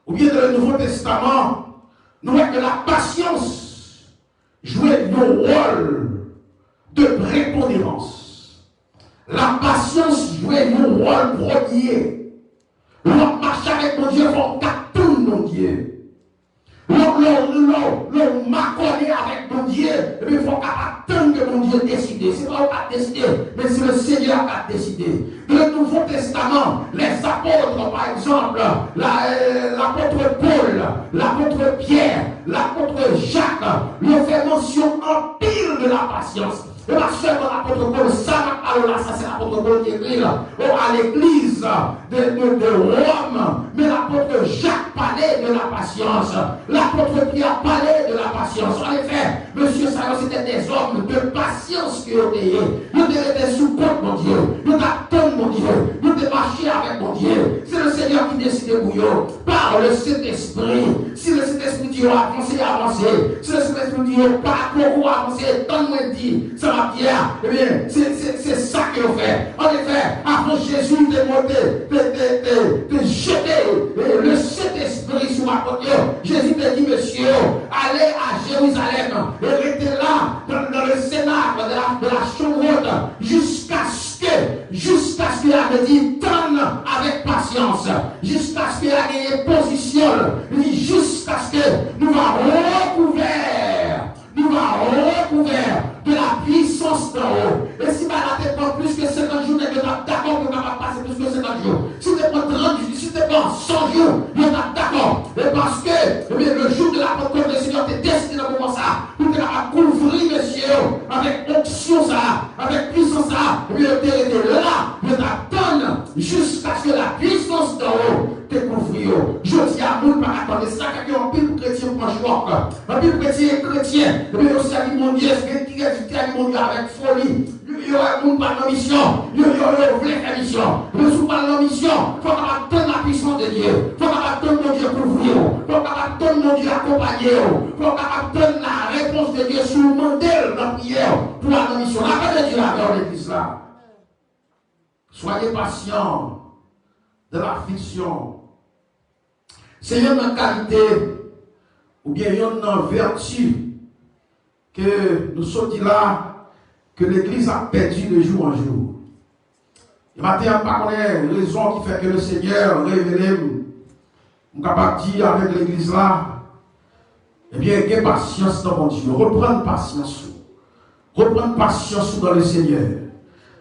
ou bien dans le Nouveau Testament, nou wè ke la patience jwe yon wòl de prepondérance. La patience jwe yon wòl premye. Lè w ap mache avèk Bondye, fò w ka tann Bondye. Lè, lè, lè, lè w makònen avèk Bondye, ebyen, fò w kapab tann ke Bondye deside. Se pa ou k ap deside, men se le Seigneur k ap deside. Dans le Nouveau Testament, les apôtres, par exemple, la, euh, l'apôtre Paul, l'apôtre Pierre, l'apôtre Jacques, yo fè mansyon anpil de la patience. E pa sèlman lapot Pòl, sa m ap pale w la, sa se lapot Pòl ki ekri l, o, a legliz de, de, de Wòm, men lapot Jak pale de la pasyans, lapot Pyè pale de la pasyans. Anefè, mesye sa yo se te dèzòm de pasyans ke yo te ye. Yo te rete sou kont Bondye, yo t ap tann Bondye, yo te mache avèk Bondye. Se le Senyè ki deside pou yo, pa le Sentespri. Si le Sentespri di yo avanse, avanse. Si le Sentespri di yo pa poko avanse, tann mwen di sa m ap di a, ebyen, se, se, se sa ke yo fè. Anefè, avan Jezi te monte, te, te, te, te jete, e, le Sentespri sou apot yo, Jezi te di mesye yo, ale a Jerizalèm e rete la, dans, dans le cénacle de la, de la chambre haute, jiskaske, jiskaske a vle di tann avèk pasyans, jiskaske a genyen pozisyon l, li di jiskaske nou va rekouvè, nou va rekouvè de la puissance d'en haut. E si bagay la te pran plis ke senkant jou, nèg yo t ap dakò pou yo kapab pase plis ke senkant jou. Si te pran trant jou, si te pran san jou, yo t ap dakò. E paske, ebyen, le jour de la Pentecôte, le Seigneur te deside nan moman sa a, pou te kapab kouvri mesye yo avèk onksyon sa a, avèk pwisans sa a, ebyen, yo te rete la, yo t ap tann jiskaske la puissance d'en haut te kouvri yo. Jodi a, moun pa ka tann. E sa fè ke anpil kretyen pran chòk. Anpil kretyen e kretyen, ebyen, yo sèvi Bondye, gen ki sèvi Bondye avèk foli. Yo, yo wè moun pral nan misyon, yo, yo, yo vle fè misyon. Men si w pral nan misyon, fò w kapab tann la puissance de Dieu. Fò w kapab tann Bondye kouvri w. Fò w kapab tann Bondye akonpaye w. Fò w kapab tann la réponse de Dieu si w mande l nan priyè w pou w al nan misyon. Lapè de Dye avè w, legliz la. Soyez patients dans l'affliction. Se yonn nan kalite oubyen yonn nan vèti ke nou sot di la, ke legliz ap pèdi de jou an jou. E maten an, m pa konnen rezon ki fè ke le Senyè revele m, m kapab di avèk legliz la, ebyen, gen pasyans nan Bondye. Reprann pasyans ou. Reprann pasyans ou dans le Seigneur.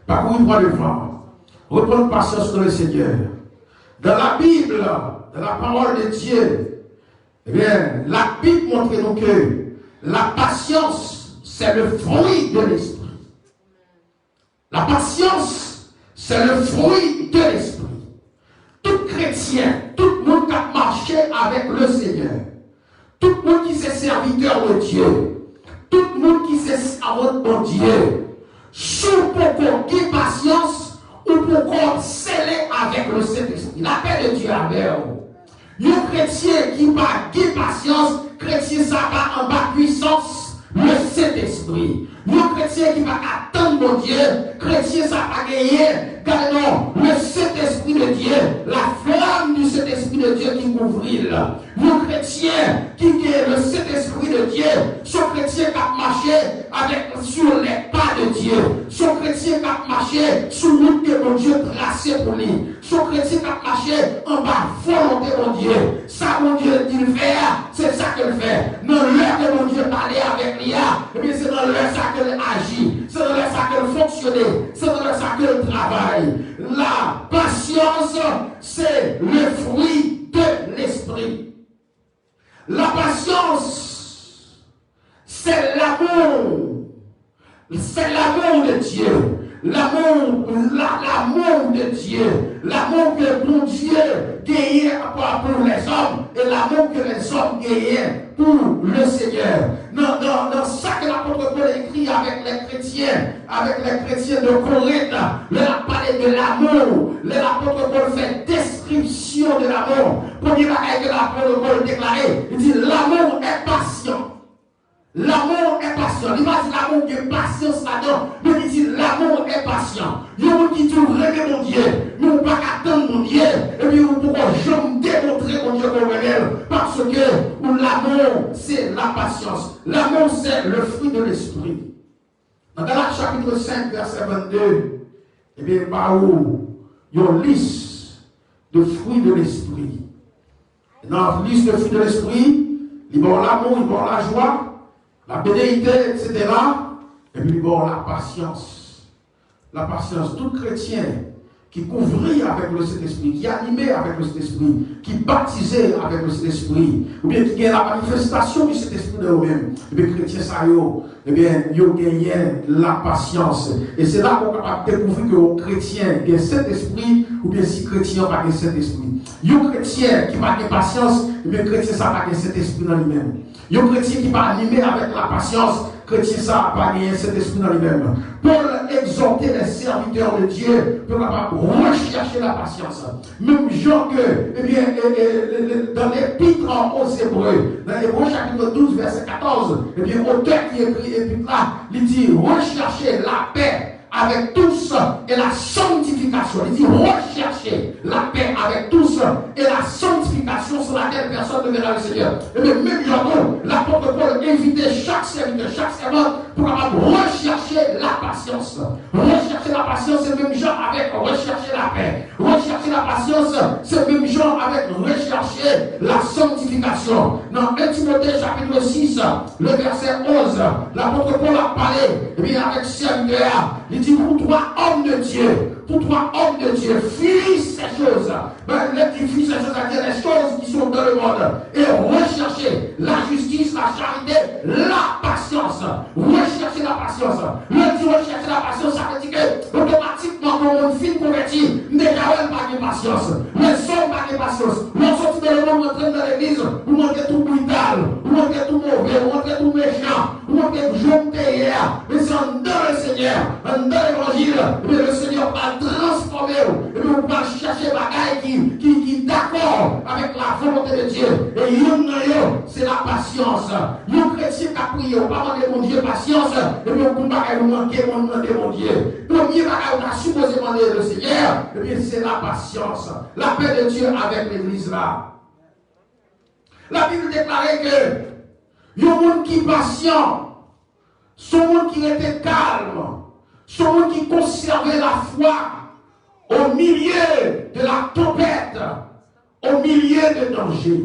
Pa kouri pran devan. Reprann pasyans ou dans le Seigneur. Dans la Bible, dans la parole de Dieu, ebyen, la Bib montre nou ke la patience, c'est le fruit de l'esprit. La patience, c'est le fruit de l'esprit. Tout kretyen, tout moun k ap mache avèk le Senyè, tout moun ki se sèvitè de Dye, tout moun ki se sèvant Bondye, si w poko gen pasyans, ou poko sele avèk le Sentespri. Lapè de Dye avè w. Yon kretyen ki pa gen pasyans, kretyen sa pa anba pwisans le Sentespri. Yon kretyen ki pa ka tann Bondye, kretyen sa pa genyen, gade non, le Saint-Esprit de Dieu, la flamme du Saint-Esprit de Dieu ki kouvri l. Yon kretyen ki gen le Saint-Esprit de Dieu, se yon kretyen k ap mache avec, sur les pas de Dieu. Se yon kretyen k ap mache sou wout ke Bondye trase pou li. Se yon kretyen k ap mache anba volonte Bondye. Sa Bondye di l fè a, se sa ke l fè. Nan lè ke Bondye pale avèk li a, ebyen, se nan lè sa ke l aji. Se nan lè sa ke l fonksyone. Se nan lè sa ke l travay. La patience, c'est le fruit de l'esprit. La patience, c'est l'amour. C'est l'amour de Dieu. L'amour, la- l'amour de Dieu. L'amour ke Bondye genyen pou, pou lèzòm e l'amour ke lèzòm genyen pou le Seigneur. Nan, nan, nan sa ke lapot Pòl ekri avèk lè kretyen, avèk lè kretyen de Korent, lè l ap pale de l'amour, lè lapot Pòl fè deskripsyon de l'amour, premye bagay ke lapot Pòl deklare, li di, l'amour est patient. L'amour est patient. Li pa di l'amour gen pasyans ladan, men li di l'amour est patient. Yon moun ki di w renmen Bondye, men ou pa ka tann Bondye, epi ou poko janm demontre Bondye ke w renmen l, paske ou, l'amour, c'est la patience. L'amour, c'est le fruit de l'esprit. Nan Galat chapit senk, vèsè vennde, ebyen, ba ou yon lis de fruits de l'esprit. Nan lis de fruits de l'esprit, li ba w l'amour, li ba w lajwa, la bénéité, et cetera. Epi li ba w la patience. La patience, tout kretyen ki kouvri avèk le Sentespri, ki anime avèk le Sentespri, ki batize avèk le Sentespri, oubyen ki gen la manifestation du Saint-Esprit nan yo menm, ebyen, kretyen sa yo, ebyen, yo genyen la patience. E se la ke w kapab dekouvri ke yon kretyen gen Sentespri, oubyen si kretyen an pa gen Sentespri. Yon kretyen ki pa gen pasyans, ebyen, kretyen sa pa gen Sentespri nan li menm. Yon kretyen ki pa anime avèk la patience, kretyen sa a pa genyen Sentespri nan li menm. Pòl egzòte les serviteurs de Dieu pou yo kapab rechèche la pasyans. Menm jan ke, ebyen, e, e, le, le, dans l'épître aux Hébreux, nan Ebre chapit douz, vèsè katòz, ebyen, otè ki ekri epit la, li di, recherchez la paix avec tous et la sanctification. Li di, recherchez la paix avec tous et la sanctification sans laquelle personne ne verra le Seigneur. Ebyen, menm jan tou, lapot Pòl envite chak sèvitè, chak sèvant pou kapab rechèche la pasyans. Rechèche la pasyans, se menm jan avèk rechèche lapè. Rechèche la pasyans, se menm jan avèk rechèche la sanktifikasyon. Nan en Timote chapit sis, le vèsè onz, lapot Pòl ap pale, ebyen, avèk sèvitè a, li di, pour toi, homme de Dieu, pour toi, homme de Dieu, fuis ces choses. Ben, lè di fuis ces choses, c'est-à-dire les choses qui sont dans le monde, et rechercher la justice, la charité, la patience. Rechercher la patience. Lè di rechercher la patience, sa vle di ke otomatikman, lè yon moun fin konvèti, m deja wè l pa gen pasyans. Lèzòm pa gen pasyans. Lè w soti nan lemonn, w antre nan legliz, ou antre tou brital, ou antre tou move, ou antre tou mechan, ou antre jan w te ye a. Men se anndan Lesenyè, anndan levanjil, ebyen, Lesenyè pral transfòme w. Ebyen, ou pral chèche bagay ki, ki, ki dakò avèk la volonte de Dye. E youn nan yo, se la pasyans. Yon kretyen k ap priye, ou pa mande Bondye pasyans, epi yon bon bagay ou manke, ou mande Bondye. Premye bagay ou ta sipoze mande Lesenyè, ebyen, se la pasyans. La paix de Dieu avec l'église la. Labib deklare ke yon moun ki pasyan, se yon moun ki rete kalm, se yon moun ki konsève lafwa au milieu de la tempête, au milieu de danger.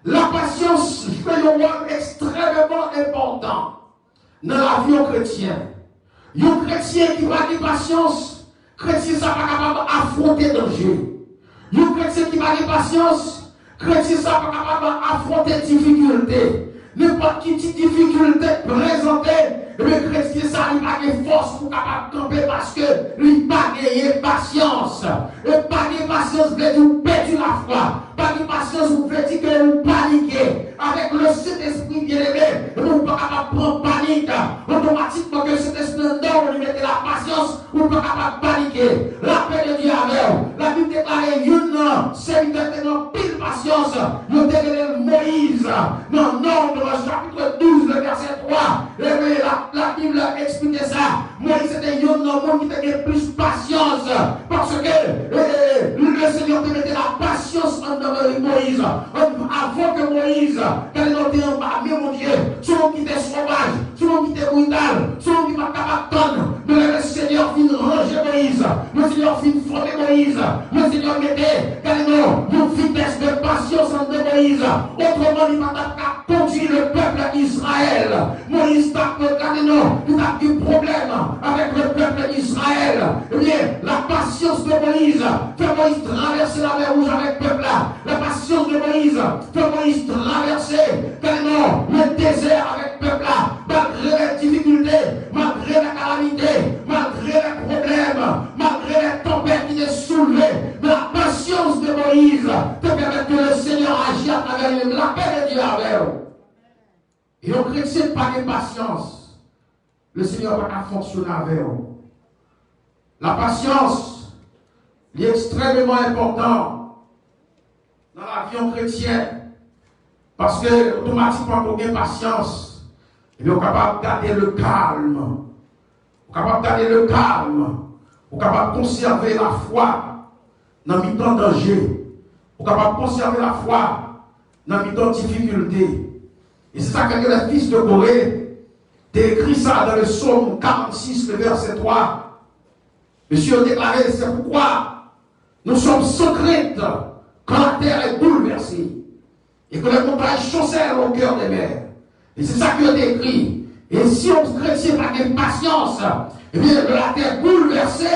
La patience joue un rôle extrêmement important nan lavi yon kretyen. Yon kretyen ki pa gen pasyans, kretyen sa pa kapab afwonte danje. Yon kretyen ki pa gen pasyans, kretyen sa pa kapab afwonte difikilte. Nenpòt ki ti difikilte prezante, ebyen, kretyen sa li pa gen fòs pou kapab kanpe paske li pa genyen pasyans. E pa gen pasyans vle di ou pèdi lafwa. Pa gen pasyans, ou vle di ke ou panike. Avèk le Sentespri, byeneme, ou pa kapab pran panik. Otomatikman ke Sentespri anndan ou, li mete la pasyans, ou pa kapab panike. Lapè de Dye avè w. Labib deklare youn nan sèvitè te gen anpil pasyans. Yo te rele l Moyiz. Nan Nonb, chapit douz, le vèsè twa. Ebyen, la Bib la eksplike sa. Moyiz se te youn nan moun ki te gen plis pasyans. Paske, e, e, e, Lesenyè te mete lapasyans anndan Moyiz. An-, avan ke Moyiz, gade non, te anba men Bondye, se yon moun ki te sovaj, se yon moun ki te brital, se yon moun ki pa t kapab tann. Men lè Lesenyè fin ranje Moyiz, Lesenyè fin fòme Moyiz, Lesenyè mete, gade non, yon vitès de pasyans anndan Moyiz. Otreman, li pa t ap ka kondui le pèp Izrayèl. Moyiz t ap, gade non, li t ap gen pwoblèm avèk le pèp Izrayèl. Ebyen, la pasyans de Moyiz fè Moyiz travèse lamè wouj avèk pèp la. La pasyans de Moyiz fè Moyiz travèse, gade non, le dezè avèk pèp la. Malgre lè difikilte, malgre lè kalamite, malgre lè pwoblèm, malgre lè tanpèt ki te soulve, men la pasyans de Moyiz te pèmèt ke Lesenyè aji atravè li menm. Lapè de Dye avè w. Yon kretyen ki pa gen pasyans, Lesenyè pa ka fonksyone avè w. Lapasyans, li ekstrèmeman enpòtan nan lavi yon kretyen, paske otomatikman pou w gen pasyans, ebyen, ou kapab gade le kalm. Ou kapab gade le kalm. Ou kapab konsève lafwa nan mitan danje. Ou kapab konsève lafwa nan mitan difikilte. E se sa k fè ke le fis de Kore te ekri sa dans le Psaume quarante-six, le verset trois. Mesye yo deklare, c'est pourquoi nous sommes sans crainte quand la terre est bouleversée et que les montagnes chancellent au cœur des mers. E se sa ke yo te ekri. E si yon kretyen pa gen pasyans, ebyen, lè latè boulvèse,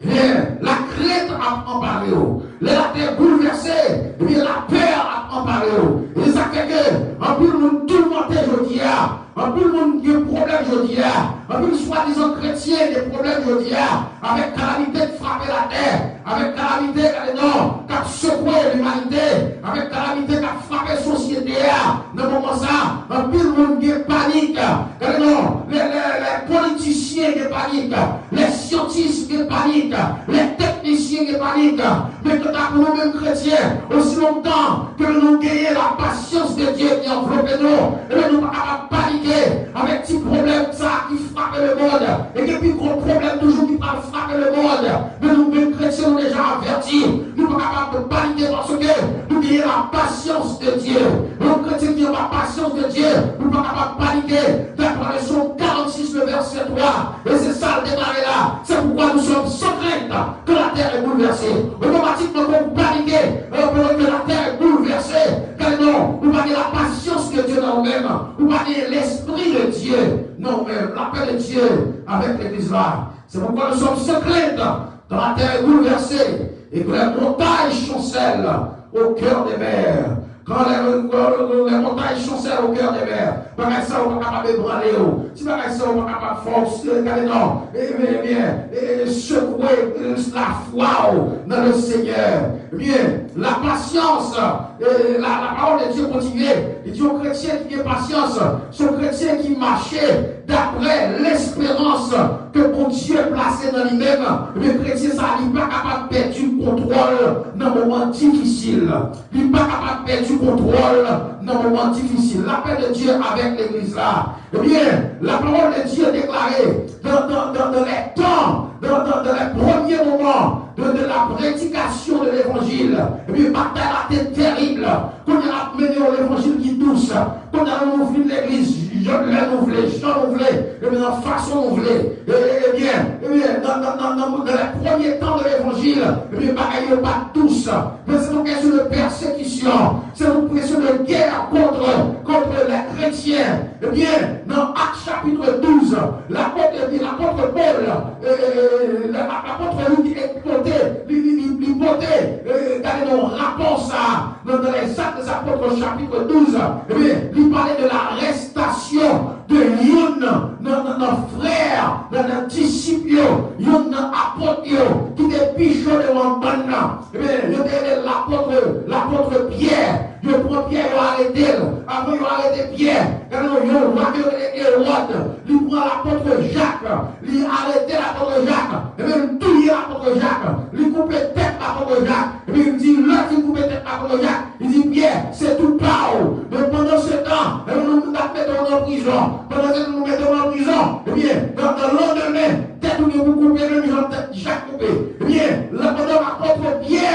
ebyen, lakrent ap anpare w. Lè latè boulvèse, ebyen, lapè ap anpare w. E se sa k fè ke anpil moun toumante jodi a. Anpil moun gen pwoblèm jodi a. Anpil swadizan kretyen gen pwoblèm jodi a. Avèk kalamite k frape latè, avèk kalamite, gade non, k ap sekwe limanite, avèk kalamite k ap frape sosyete a, nan moman sa, anpil moun gen panik. Gade non, lè, lè, lè politisyen gen panik, lè syantis gen panik, lè teknisyen gen panik, men kanta pou nou menm kretyen, osi lontan ke nou genyen lapasyans de Dye ki anvlope nou, ebyen, nou pa kapab panike avèk ti pwoblèm sa a ki frape lemonn. E gen pi gwo pwoblèm toujou ki pral frape lemonn. Men nou menm kretyen, nou deja avèti. Nou pa kapab panike paske nou genyen lapasyans de Dye. Yon kretyen ki anba pasyans de Dye, nou pa kapab panike. Daprè Psaume quarante-six, le verset trois. E se sa l deklare la. C'est pourquoi nous sommes sans crainte quand la terre est bouleversée. Otomatikman, kan w panike, euh, pandan ke latè boulvèse, gade non, ou pa gen lapasyans de Dye nan ou menm. Ou pa gen lespri de Dye nan ou menm. Lapè de Dye avèk legliz la. C'est pourquoi nous sommes sans crainte quand la terre est bouleversée et que les montagnes chancellent au cœur des mers. Quand les, quand les montagnes chancellent au cœur des mers, bagay sa yo pa kapab ebranle w. Ti bagay sa yo pa kapab fè w, gade non, ebyen, ebyen, e, sekwe, e, lafwa w nan le Senyè. Ebyen, la pasyans, e, la, la parole de Dieu continue. Li di yon kretyen ki gen pasyans, se yon kretyen ki mache daprè lesperans ke Bondye plase nan li menm. Ebyen, kretyen sa, li pa kapab pèdi kontwòl nan moman difisil. Li pa kapab pèdi kontwòl nan moman difisil. Lapè de Dye avèk legliz la. Ebyen, la parole de Dieu déclaré dans, dans, dans, dans les temps, dans, dans, dans les premiers moments de, de la prédication de l'évangile, ebyen, batay la te terib. Kounye a ap mennen yon levanjil ki dous. Kounye a nou vin legliz, lè nou vle, jan nou vle, ebyen, nan fason nou vle. E, e, ebyen, ebyen, nan, nan, nan, nan, dans les premiers temps de l'évangile, ebyen, bagay yo pa t dous. Men se yon kesyon de pèsekisyon, se yon kesyon de gè kont, kont lè kretyen. Ebyen, nan Ak chapit douz, lapòt, ebyen, lapòt Pòl, e, e, e, la, la, lapòt Louis pote, li, li, li, li pote, e, gade nan rapò sa, nan, dans les Actes des Apôtres, chapit douz, ebyen, li pale de larestasyon de youn nan, nan, nan frè, nan, nan disip yo, youn nan apot yo, ki te pi cho devan bann nan. Ebyen, yo te rele l lapòt, lapòt Pyè. Yo pran Pyè, yo arete l. Apre yo arete Pyè, gade non, yon wa ki yo rele Ewòd, li pran lapòt Jak, li arete lapòt Jak, ebyen, li touye lapòt Jak, li koupe tèt lapòt Jak, ebyen, li di, lè l fin koupe tèt lapòt Jak, li di, Pyè, se tou pa w. Men pandan se tan, ebyen, nou, nou t ap mete w nan prizon. Pandan se tan nou mete w nan prizon, ebyen, nan, nan landemen, tèt ou gen pou koupe, menm jan tèt Jak koupe. Ebyen, la, pandan apot Pyè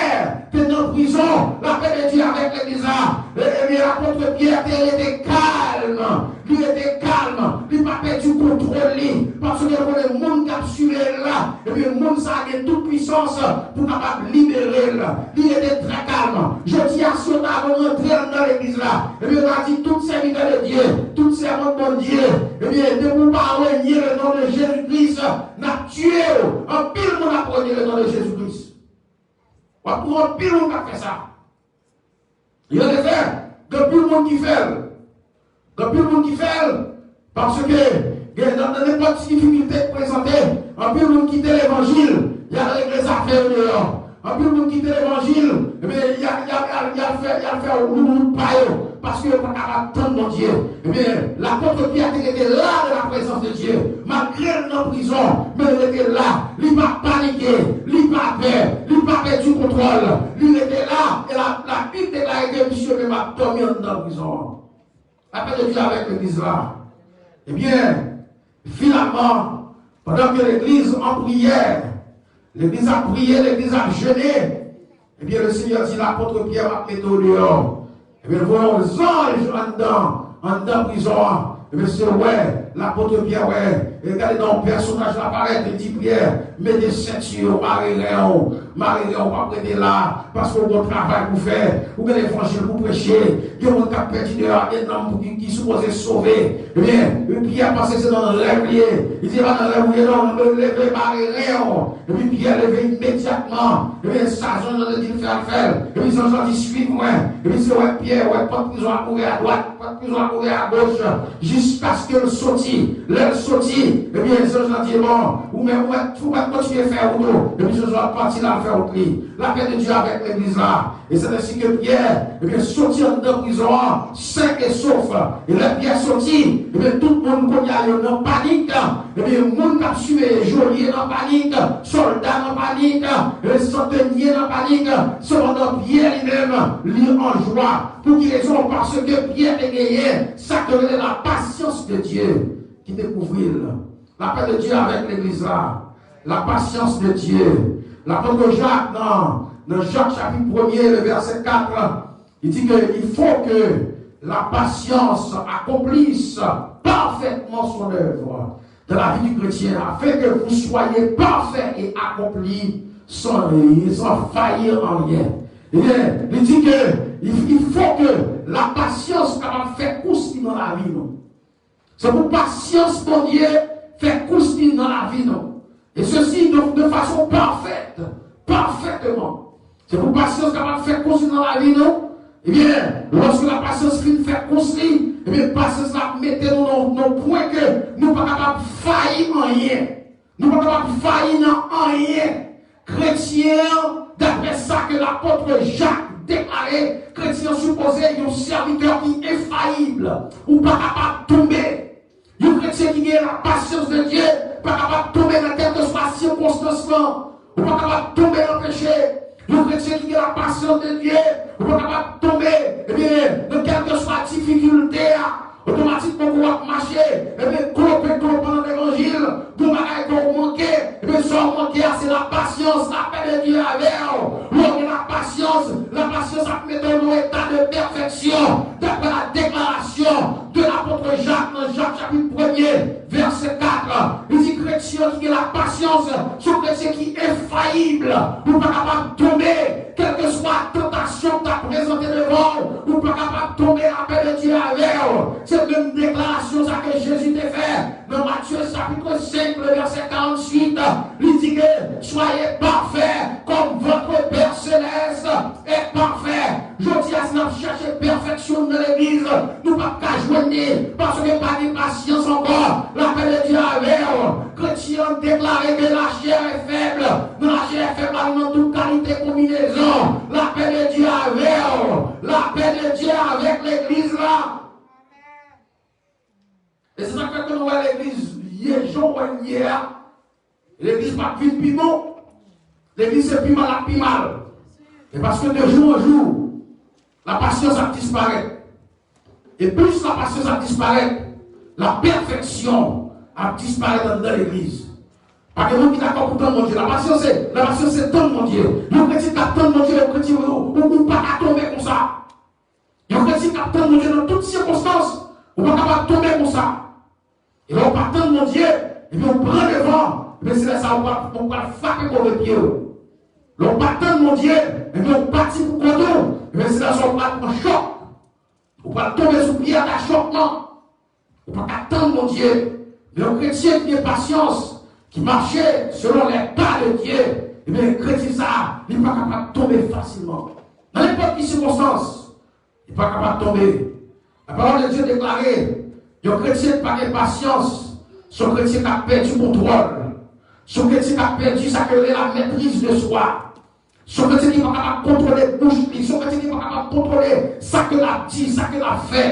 te nan prizon, lapè de Dye avèk legliz la. E, ebyen, apot Pyè te rete kalm. Li rete kalm. Li pa pèdi kontwòl li. Paske l konnen moun k ap swiv l la, ebyen, moun sa a gen tout pwisans pou kapab libere l. Li rete trè kalm. Jodi a, si yo ta rantre anndan legliz la, ebyen, yo ta di tout sèvitè de Dye, tout sèvant Bondye, ebyen, depi w pa renye le non de Jezi Kris, n ap tiye w. Anpil moun ap renye le non de Jezi Kris. W ap twouve anpil moun k ap fè sa. Yo te fè, gen anpil moun ki fè l. Gen anpil moun ki fè l, paske gen nan, nan nenpòt ti difikilte k prezante, anpil moun kite levanjil, y al regle zafè yo deyò. Anpil moun kite levanjil, ebyen, y al, y al, y al, y al fè, y al fè wout pa yo, paske yo pa kapab tann Bondye. Ebyen, lapot Pyè te rete la de la prezans de Dye. Malgre l nan prizon, men l rete la. Li pa panike, li pa pè, li pa pèdi kontwòl. Li rete la, e la, Labib deklare ke misye menm ap dòmi anndan prizon an. Lapè de Dye avèk legliz la. Ebyen, finalman, pandan ke legliz an priyè, legliz ap priye, legliz ap jene, ebyen, le Senyè di lapot Pyè, m ap mete w deyò. Ebyen, voye yon zanj anndan, anndan prizon an. Ebyen, se wè, lapot Pyè wè. E gade nan yon pèsonaj la parèt, li di Pyè, mete senti w, mare ren w, mare ren w, w ap rete la, paske w gen yon travay pou fè, ou gen levanjil pou preche, gen moun k ap pèdi deyò, gen nanm pou ki, ki sipoze sove. Ebyen, Pyè panse se nan rèv li ye. Li di, e pa nan rèv ou ye non, leve, mare ren w. Epi Pyè leve imedyatman. Ebyen, sa zanj lan te di l fè, l fè l. Epi zanj lan di, swiv mwen. Epi se wè Pyè, wè pòt prizon an ouvè adwat, pòt prizon an ouvè agoch, jiskaske l soti. Lè l soti, ebyen, zanj lan di, bon, ou menm, ou mèt, ou mèt kontinye fè wout ou. Epi zanj lan pati, l al fè wout li. Lapè de Dye avèk legliz la. E se ensi ke Pyè, ebyen, soti anndan prizon an, sen e sof. E lè Pyè soti, ebyen, tout moun kounye a yo nan panik. Ebyen, moun k ap siveye, jolye nan panik, sòlda nan panik, e santenye nan panik. Sepandan, Pyè li menm, li an jwa. Pou ki rezon? Paske Pyè te genyen sa k rele la pasyans de Dye ki te kouvri l. Lapè de Dye avèk legliz la. La pasyans de Dye. Lapot Jak nan, nan Jak chapit premye, le vèsè kat, li di ke il faut que la patience accomplisse parfaitement son œuvre dans la vie du chrétien, afin que vous soyez parfaits et accomplis sans, sans faillir en rien. Ebyen, li di ke il, il faut que la patience kapab fè kous li nan lavi nou. Se pou pasyans Bondye fè kous li nan lavi nou. E sesi de, de fason pafèt, pafèteman. Se pou pasyans kapab fè kous li nan lavi nou. Ebyen, lòske la pasyans fin fè kous li, ebyen, pasyans la ap mete nou nan, nan pwen ke nou pa kapab fayi anyen. Nou pa kapab fayi nan anyen. Kretyen an, daprè sa ke lapot Jak deklare, kretyen an sipoze yon sèvitè ki enfayib. Ou pa kapab tonbe. Yon kretyen ki gen la pasyans de Dye pa kapab tonbe nan kèlkeswa sikonstans lan. Ou pa kapab tonbe nan peche. Yon kretyen ki gen la pasyans de Dye, ou pa kapab tonbe, ebyen, nan kèlkeswa difikilte a. Otomatikman, kou w ap mache, ebyen, klope, klope nan levanjil, gon bagay ke w manke, ebyen, sa w manke a, se la pasyans, lapè de Dye avè w. Lè w gen la pasyans, la pasyans ap mete w nan eta de pèfèksyon, daprè la deklarasyon de lapot Jak nan Jak chapit premye, vèsè kat, li di, kretyen ki gen la pasyans, se yon kretyen ki enfayib, ou pa kapab tonbe. Kèlkeswa tantasyon k ta prezante devan w, ou pa kapab tonbe, lapè de Dye avè w. Se menm deklarasyon sa ke Jezi te fè nan Matye chapit senk, le vèsè karanntuit. Li di ke, soyez parfaits comme votre Père céleste est parfait. Jodi a, si n ap chèche pèfèksyon nan legliz, nou p ap ka jwenn li, paske pa gen pasyans ankò. Lapè de Dye avè w. Kretyen an deklare ke lachè e fèb. Nan lachè e fèb la, nan tout kalite konbinezon. Lapè de Dye avè w. Lapè de Dye avèk legliz la. E se sa k fè ke nou wè legliz ye jan w wè l ye a. Legliz p ap vin pi bon. Legliz se pi mal ak pi mal. E paske de jou an jou, la pasyans ap disparèt. E plis la pasyans ap disparèt, la pèfèksyon ap disparèt anndan legliz. Pa gen moun ki dakò pou tann Bondye. Lapasyans se, lapasyans se tann Bondye. Yon kretyen k ap tann Bondye, yon kretyen, ou, ou, ou pa ka tonbe konsa. Yon kretyen k ap tann Bondye nan tout sikonstans, ou pa kapab tonbe konsa. E lè w pa tann Bondye, ebyen, ou pran devan, ebyen, se lè sa a ou pral, ou pral frape move pye w. Lè w pa tann Bondye, ebyen, ou pati pou kont ou, ebyen, se lè sa a ou pral pran chòk. Ou pral tonbe sou pyès dachòkman. Ou pa ka tann Bondye. Men yon kretyen ki gen pasyans, ki mache selon les pas de Dieu, ebyen, kretyen sa a, li pa kapab tonbe fasilman. Nan nenpòt ki sikonstans, li pa kapab tonbe. Lapawòl de Dye deklare, yon kretyen ki pa gen pasyans, se yon kretyen k ap pèdi kontwòl. Se yon kretyen k ap pèdi sa ke rele la maîtrise de soi. Se yon kretyen ki pa kapab kontwole bouch li. Se yon kretyen ki pa kapab kontwole sa ke l ap di, sa ke l ap fè.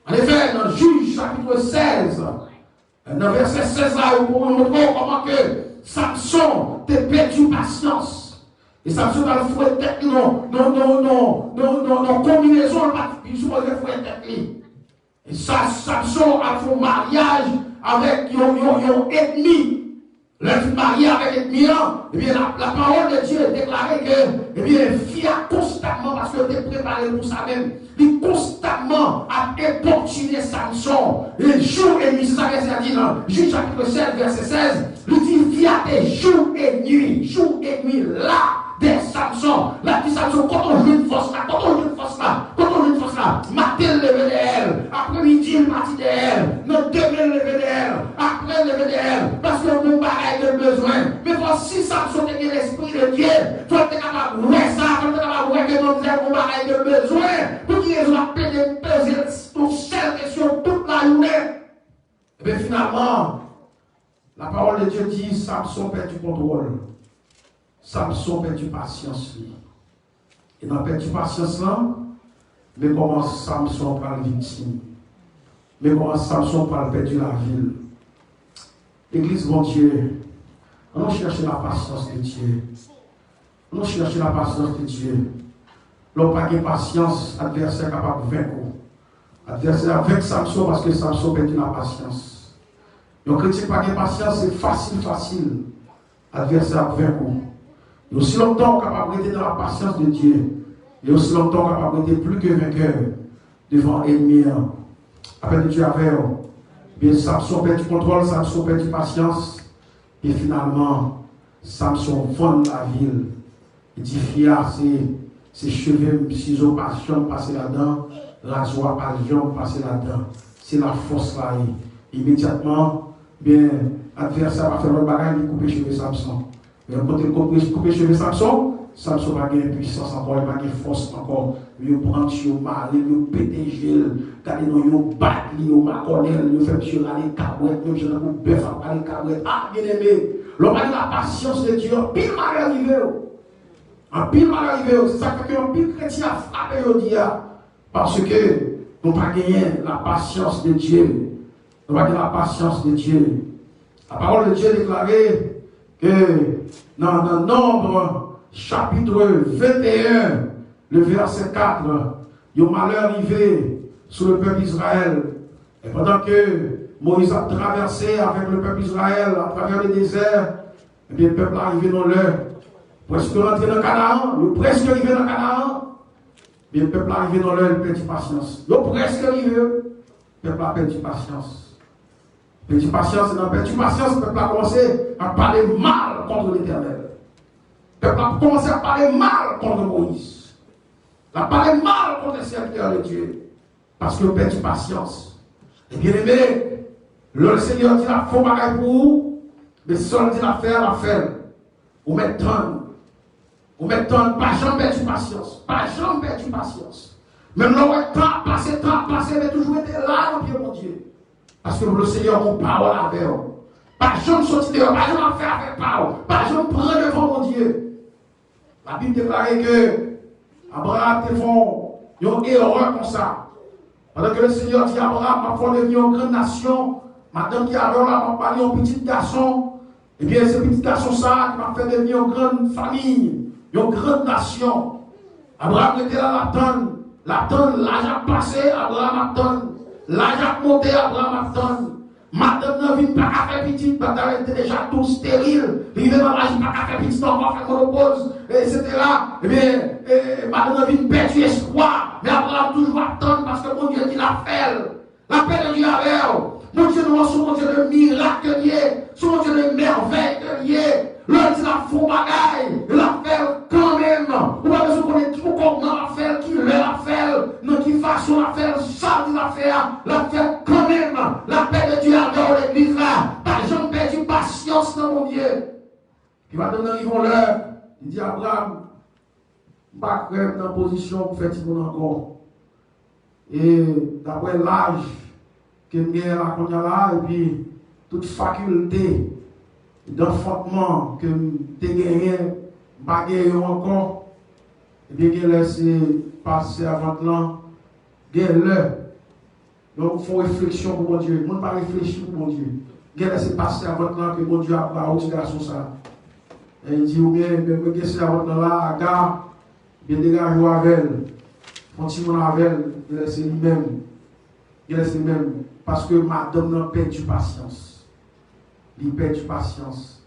Anefè, nan Jij chapit sèz, nan vèsè sèz la, yo pou montre w kòman ke Samson te pèdi pasyans. E Samson t al foure tèt li nan, nan, nan, nan, nan, nan, nan konbinezon, l pa t sipoze foure tèt li. E sa, Samson al fè yon maryaj avèk yon, yon, yon ènmi. Lè l fin marye avèk ènmi an, ebyen, la, lapawòl de Dye deklare ke, ebyen, fi a konstamman, paske yo te prepare l pou sa menm, li konstamman ap enpòtine Samson. E jou e nwi, se sa vèsè a di nan Jij chapit sèz, vèsè sèz, li di, fi a te jou e nwi, jou e nwi la dèyè Samson. L ap di Samson, kote w jwenn fòs la, kote w jwenn fòs la, kote w jwenn fòs la. Maten l leve dèyè l, apremidi l pati dèyè l, nan demen l leve dèyè l, apre l leve dèyè l, paske l gen yon bagay ke l bezwen. Men fò si Samson te gen lespri de Dye, fò l te kapab wè sa, fò l te kapab wè ke manmzèl gen yon bagay ke l bezwen. Pou ki rezon l ap plede poze l yon sèl kesyon tout lajounen? Ebyen, finalman, lapawòl de Dye di Samson pèdi kontwòl. Samson pèdi pasyans li. E nan pèdi pasyans lan, men kòman Samson pral viktim. Men kòman Samson pral pèdi lavi l. Legliz Bondye, ann nou chèche lapasyans de Dye. Ann nou chèche lapasyans de Dye. Lè w pa gen pasyans, advèsè kapab venk ou. Advèsè a venk Samson paske Samson pèdi lapasyans. Yon kretyen ki pa gen pasyans, se fasil, fasil advèsè ap venk ou. E osi lontan ou kapab rete nan lapasyans de Dye, e osi lontan ou kapab rete pli ke venkè devan ènmi an. Lapè de Dye avè w. Ebyen, Samson pèdi kontwòl, Samson pèdi pasyans, e finalman, Samson vann lavi l. Li di fi a, se, se cheve m, sizo pa janm pase ladan, razwa pa janm pase ladan. Se la fòs la ye. Imedyatman, byen, advèsè a pa fè lòt bagay, li koupe cheve Samson. Men kote l koupe, koupe cheve Samson, Samson pa gen pwisans ankò, li pa gen fòs ankò. Yo pran yo mare l, yo pete je l, gade non, yo bat li, yo makònen l, yo fè misye rale kabwèt, menm jan tankou bèf ap rale kabwèt. A, byeneme, lè w pa gen lapasyans de Dye, anpil malè rive w. Anpil malè rive yo. Se sa k fè ke anpil kretyen ap frape jodi a. Paske nou pa genyen lapasyans de Dye. Nou pa gen lapasyans de Dye. Lapawòl de Dye deklare ke nan, nan Nonb, chapit venteyen, le vèsè kat, yon malè rive sou le pèp Izrayèl. E pandan ke Moyiz ap travèse avèk le pèp Izrayèl atravè le dezè, ebyen, pèp la rive nan lè, prèske rantre nan Kanaan, yo prèske rive nan Kanaan. Ebyen, pèp la rive nan lè, li pèdi pasyans. Yo prèske rive, pèp la pèdi pasyans. Pèdi pasyans, e nan pèdi pasyans, pèp la kòmanse ap pale mal kont Letènèl. Pèp la kòmanse ap pale mal kont Moyiz. L ap pale mal kont sèvitè de Dye. Paske yo pèdi pasyans. E byeneme, lè Lesenyè di l ap fè yon bagay pou ou, men sa l di l ap fè a, l ap fè l. Ou mèt tann. Ou mèt tann, pa janm pèdi pasyans. Pa janm pèdi pasyans. Menm lè w wè tan ap pase, tan ap pase, men toujou rete la nan pye Bondye. Paske Lesenyè gen yon pawòl avè w. Pa janm soti deyò, pa janm ap fè afè pa w. Pa janm pran devan Bondye. Labib deklare ke Abraram te fè yon erè konsa. Pandan ke Lesenyè di Abraram, "M ap fè w devni yon grann nasyon, madanm ki avè w la, m ap ba li yon pitit gason, ebyen, se pitit gason sa a ki va fè devni yon grann fanmi, yon grann nasyon." Abraram rete la, l ap tann, l ap tann, laj ap pase, Abraram ap tann, laj ap monte, Abraram ap tann. Madanm Madanm nan vin pa ka fè pitit, madanm nan te deja tou steril, li rive nan laj li pa ka fè pitit ankò, fè menopoz, etsetera. Ebyen, e, madanm nan vin pèdi espwa. Men Abraram toujou ap tann paske Bondye di l ap fè l. Lapè de Dye avè w. Bondye nou an se yon Bondye de mirak ke l ye, se yon Bondye de mèvèy ke l ye. Lè l di l ap fè yon bagay, l ap fè l kanmenm. Ou pa bezwen konnen ki kòman l ap fè l, ki lè l ap fè l, nan ki fason l ap fè l, sa l di l ap fè a, l ap fè l kanmenm. Lapè de Dye avè w, legliz la. Pa janm pèdi pasyans nan Bondye. Epi madanm nan rive yon lè, li di Abraram, m pa kwè m nan pozisyon pou fè timoun ankò. E daprè laj ke m genyen la kounye a la, epi tout fakilte danfantman ke m te genyen, m pa genyen yo ankò. Ebyen, gen lè se pa sèvant lan, gen lè, donk, fè yon refleksyon pou Bondye. Moun pa reflechi pou Bondye. Gen lè se pa sèvant lan ke Bondye ap ba w ti gason sa. E li di, oubyen, men mwen gen sèvant lan la, Aga, byen degaje w avè l. Fè yon timoun avè l, gen lè se li menm. Gen lè se li menm. Paske madanm nan pèdi pasyans. Li pèdi pasyans.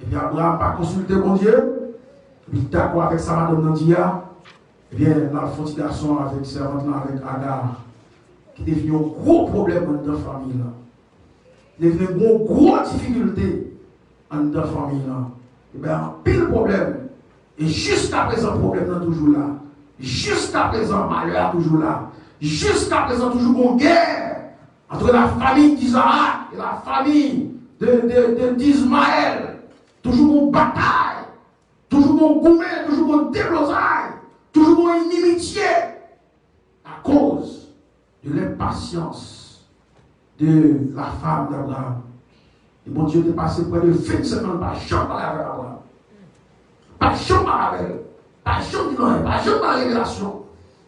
Epi Abraram pa konsilte Bondye, li dakò avèk sa madanm nan di a, ebyen, l al fè yon ti gason avèk sèvant lan, avèk Aga, ki te vin yon gwo pwoblèm anndan fanmi lan. Li te vin yon gwo difikilte anndan fanmi lan. Ebyen, anpil pwoblèm. E jiskaprezan, pwoblèm nan toujou la. Jiskaprezan, malè a toujou la. Jiskaprezan, toujou gon gè antre la famille d'Isaac et la famille de, de, de, d'Ismaël. Toujou gon batay. Toujou gon goumen, toujou gon deblozay. Toujou gon inimitye. Akoz de lenpasyans de la femme d'Abraham. E Bondye te pase prè de vennsenk an, pa janm pale avèk Abraham. Pa janm pale avè l. Pa janm di l anyen. Pa janm ba l revelasyon.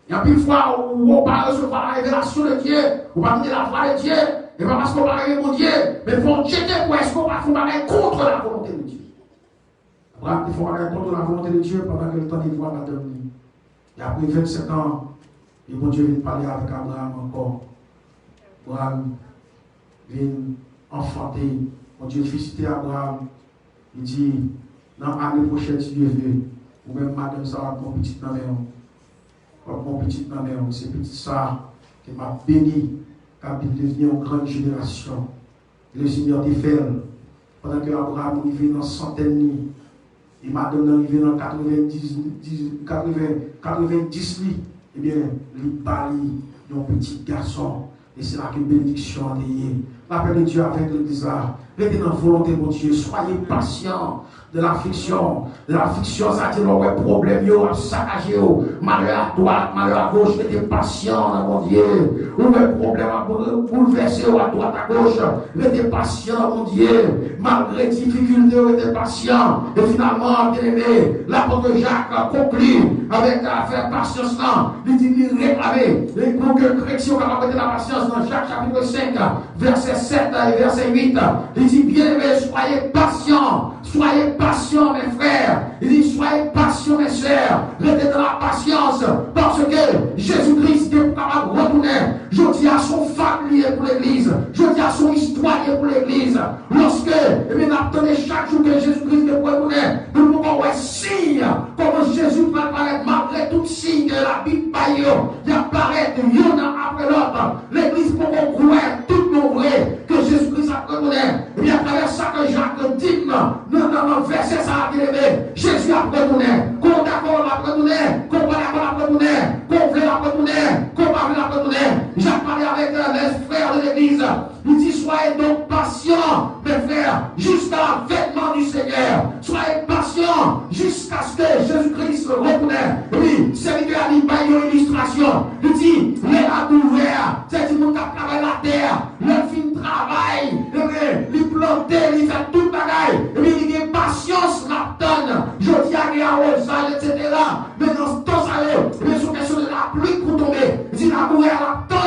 E anpil fwa, ou, ou pa resevwa la revelasyon de Dye, ou pa tande la vwa de Dye, e pa paske ou pa renmen Bondye, men fò w tcheke pou èske ou pa fè yon bagay kont la volonte de Dye. Abraram te fè yon bagay kont la volonte de Dye pandan ke l tande vwa madanm li. E apre vennsenk an, e Bondye vin pale avèk Abraram ankò. Abraram vin anfante. Bondye vizite Abraram. Li di, nan ane pwochèn, si Dye vle, ou menm madanm sa w ap gen yon pitit nan men w. W ap gen yon pitit nan men w. Se pitit sa ke m ap beni, k ap vin devni yon grann jenerasyon. Lesenyè te fè l. Pandan ke Abraram rive nan santèn li, e madanm nan rive nan katrevendiz, katreven, katrevendis li, ebyen, li ba li yon pitit gason. E se la ke benediksyon an te ye. Lapè de Dye avèk legliz la. Rete nan volonte Bondye. Soyez patient de l'affliction. Lafliksyon, sa di lè w wè pwoblèm yo ap sakaje w, malè a dwat, malè a goch, rete pasyan nan Bondye. Ou wè pwoblèm ap boulvèse w a dwat a goch, rete pasyan nan Bondye. Malgre difikilte yo, rete pasyan. E finalman, byeneme, lapòt Jak konkli avèk afè pasyans lan. Li di, li reklame pou ke kretyen yo kapab rete nan pasyans nan Jak chapit senk, vèsè sèt e vèsè uit. Li di, byeneme, soyez patients. Soyez patients, mes frères. Il dit, soyez patients, mes sœurs. Rete dans la patience, parce que Jésus-Christ te kapab retounen. Jodi a, se yon fab li ye pou legliz. Jodi a, se yon istwa li ye pou legliz. Lòske, ebyen, n ap tande chak jou ke Jezi Kris te pou retounen, nou poko wè siy kòman Jezi pral parèt, malgre tout siy ke Labib bay yo, y ap parèt youn apre lòt. Legliz poko kwè tout bon vre ke Jezi Kris ap retounen. Ebyen, atravè sa ke Jak di n nan, nan, nan vèsè sa a, byeneme, Jezi ap retounen. Ke w dakò l ap retounen, ke w pa dakò l ap retounen, ke w vle l ap retounen, ke w pa vle l ap retounen. Jak pale avèk, euh, les frères de l'église. Li di, soyez donc patients, mes frères, jusqu'à l'avènement du Seigneur. Soyez patients jusqu'à ce que Jésus-Christ retourne. Wi, sèvitè a li bay yon ilistrasyon. Li di, lè labourè a, sètadi moun k ap travay latè a, lè l fin travay, ebyen, li plante, li fè tout bagay, ebyen, li gen pasyans, l ap tann. Jodi a, gen awozaj, etsetera. Men nan tan sa yo, men se yon kesyon de lapli pou tonbe. Di labourè a l ap tann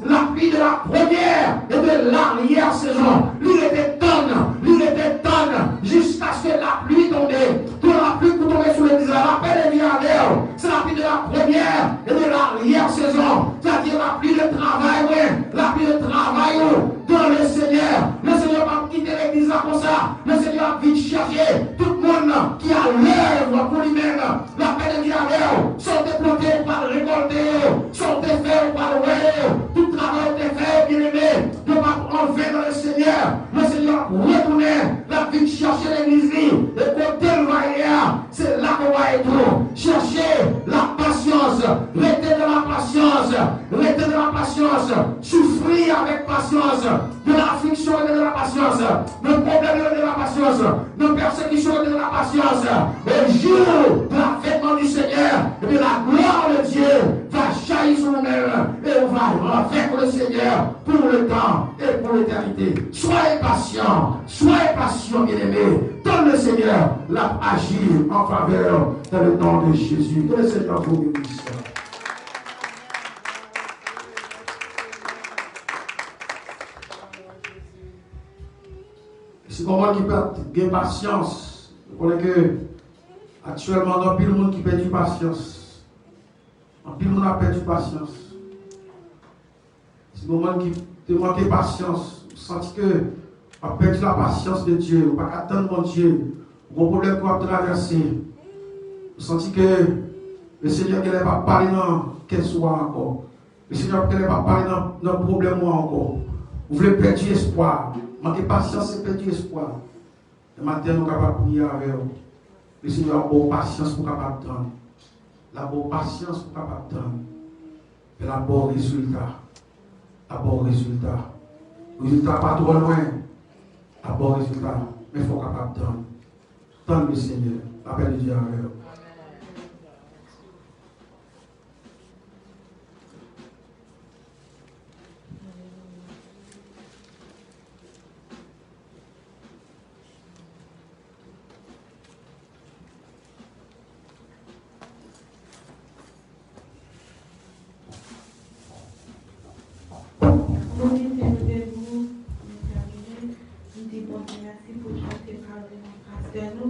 lapli de la première et de l'arrière-saison. Li rete tann, li rete tann, jiskaske lapli tonbe. Pou lapli pou tonbe sou legliz la, lapè de Dye avè w. Se lapli de la première et de l'arrière-saison. Sètadi lapli de travay mwen, lapli de travay ou dans le Seigneur. Chache tout moun ki alèz pou li menm. Lapè de Dye avè w. Sa w te plante, ou pral rekòlte yo. Sa w te fè, ou pral wè yo. Tout travay ou te fè yo, byeneme, yo p ap anven nan Lesenyè. Lesenyè ap retounen, l ap vin chache legliz li. E kote l va ye a, se la ke w va ye tou. Chache la pasyans. Rete nan la pasyans. Rete nan la pasyans. Soufri avèk pasyans. Nan afliksyon, rete nan la pasyans. Nan pwoblèm, rete nan la pasyans. Nan pèsekisyon, rete nan la pasyans. Au jour de l'avènement du Seigneur, eh bien, la gloire de Dieu va jaillir sur nous-mêmes et on va avec le Seigneur pour le temps et pour l'éternité. Soyez patients, soyez patients, bien-aimés. Tann le Seigneur, l ap aji an favè w dans le nom de Jésus. Que le Seigneur vous bénisse. Si gon moun ki pa gen pasyans, nou konnen ke aktyèlman gen anpil moun ki pèdi pasyans. Anpil moun ap pèdi pasyans. Si gon moun ki te manke pasyans, ou santi ke w ap pèdi la pasyans de Dye, ou pa ka tann Bondye, ou gon pwoblèm ke w ap travèse, ou santi ke Lesenyè genlè p ap pale nan kè sou a ankò. Lesenyè genlè p ap pale nan, nan pwoblèm ou an ankò. Ou vle pèdi espwa. Manke pasyans se pèdi espwa. Men maten an, nou kapab priye avè w. Lesenyè ap ba w pasyans pou w kapab tann. L ap ba w pasyans pou w kapab tann. E l ap ba w rezilta. L ap ba w rezilta. Rezilta pa twò lwen. L ap ba w rezilta. Men fò w kapab tann. Tann Lesenyè. Lapè de Dye avè w. Nou mete nou debou, nou tèmine. Nou di Bondye mèsi pou chante pawòl nan pastè nou.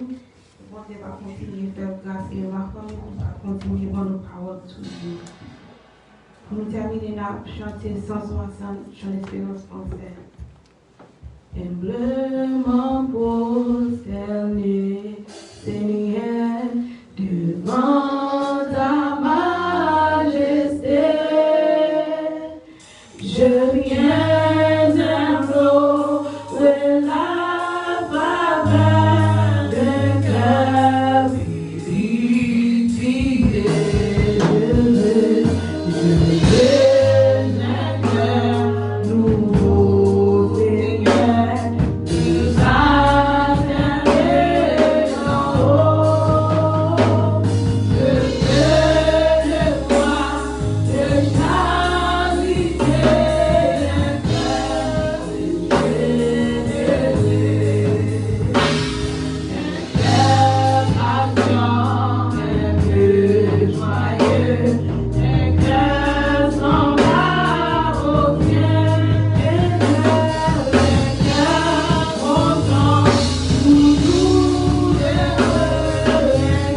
Bondye va kontinye fè w gras e lafwa, men li va kontinye ban nou pawòl toujou. Pou nou tèmine, n ap chante san swasant, Jan Lesperans Fransè. Humblement prosterné, Seigneur, devant ta majesté. Je viens implorer la faveur d'un cœur purifié. Je veux, je veux un cœur nouveau, Seigneur, ne pas un œil d'en haut. Je veux de toi, de charité, un cœur de cœur patient, un cœur joyeux, un cœur semblable au tien, un cœur, un cœur content, toujours heureux, un cœur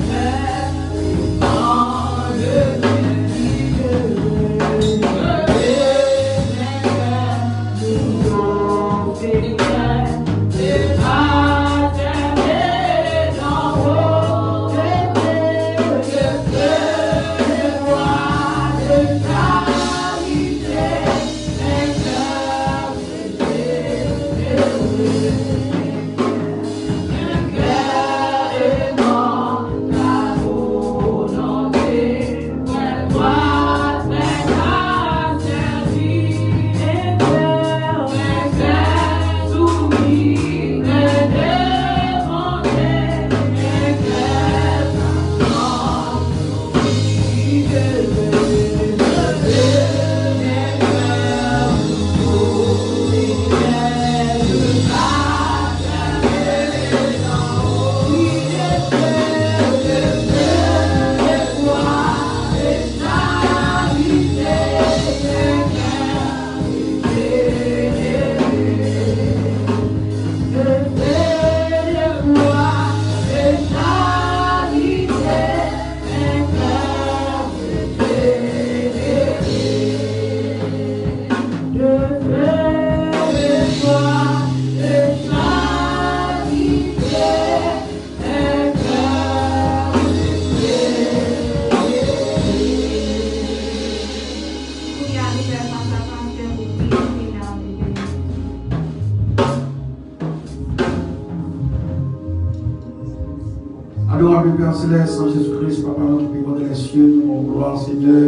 Glwa pou Pè Selès, an Jezi Kris, Papa nou ki pi wo nan lè syè, nou ba w glwa, Senyè.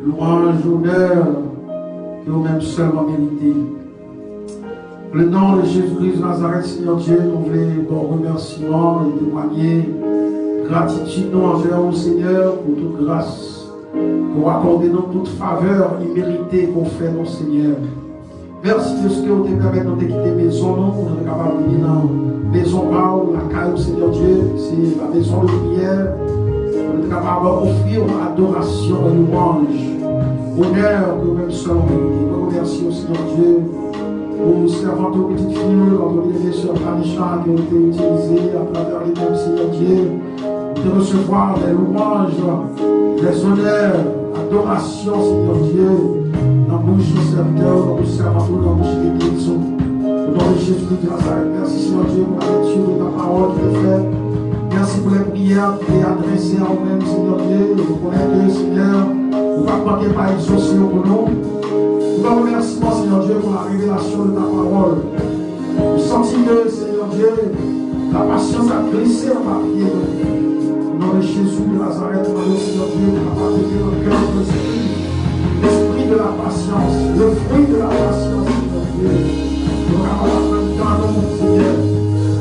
Lwanj, onè ke ou menm sèlman merite. Le non de Jezi Kris Nazarèt, Senyè Dye, nou vle ba w remèsiman e temwanye gratitid nou anvè ou, Senyè, pou tout gras ke w akòde nou, tout favè imerite ke w fè nou, Senyè. Mèsi dèske ou te pèmèt nou te kite mezon nou, pou nou te kapab vini nan mezon pa w, lakay ou, Senyè Dye. Se la maison de prière, pou nou te kapab ofri w adorasyon e lwanj, onè ke ou menm sèl ou merite. Mwen remèsye w, Senyè Dye, pou sèvant ou, pitit fi w, notre bien-aimée sœur Tanisha, ke ou te itilize atravè li menm, Senyè Dye. Ou te resevwa lè lwanj, lè zonè, adorasyon, Senyè Dye, nan bouch sèvitè w, nan bouch sèvant ou, nan bouch legliz ou. Au nom de Jésus de Nazareth, mèsi, Senyè Dye, pou la lecture de ta parole ki te fèt. Mèsi pou lè priyè ki te adrese a ou menm, Senyè Dye. Nou konnen ke, Senyè, ou pa manke pa egzose yo pou nou. Nou ba w remèsiman, Senyè Dye, pou la revelasyon de ta parole. Nou santi ke, Senyè Dye, la pasyans ap glise anba pye nou. Au nom de Jésus de Nazareth, nou mande w, Senyè Dye, pou kapab mete nan kè nou, Senyè, l'esprit de la patience, le fruit de la patience, Senyè Dye. Pou nou kapab aprann tan nou, Senyè.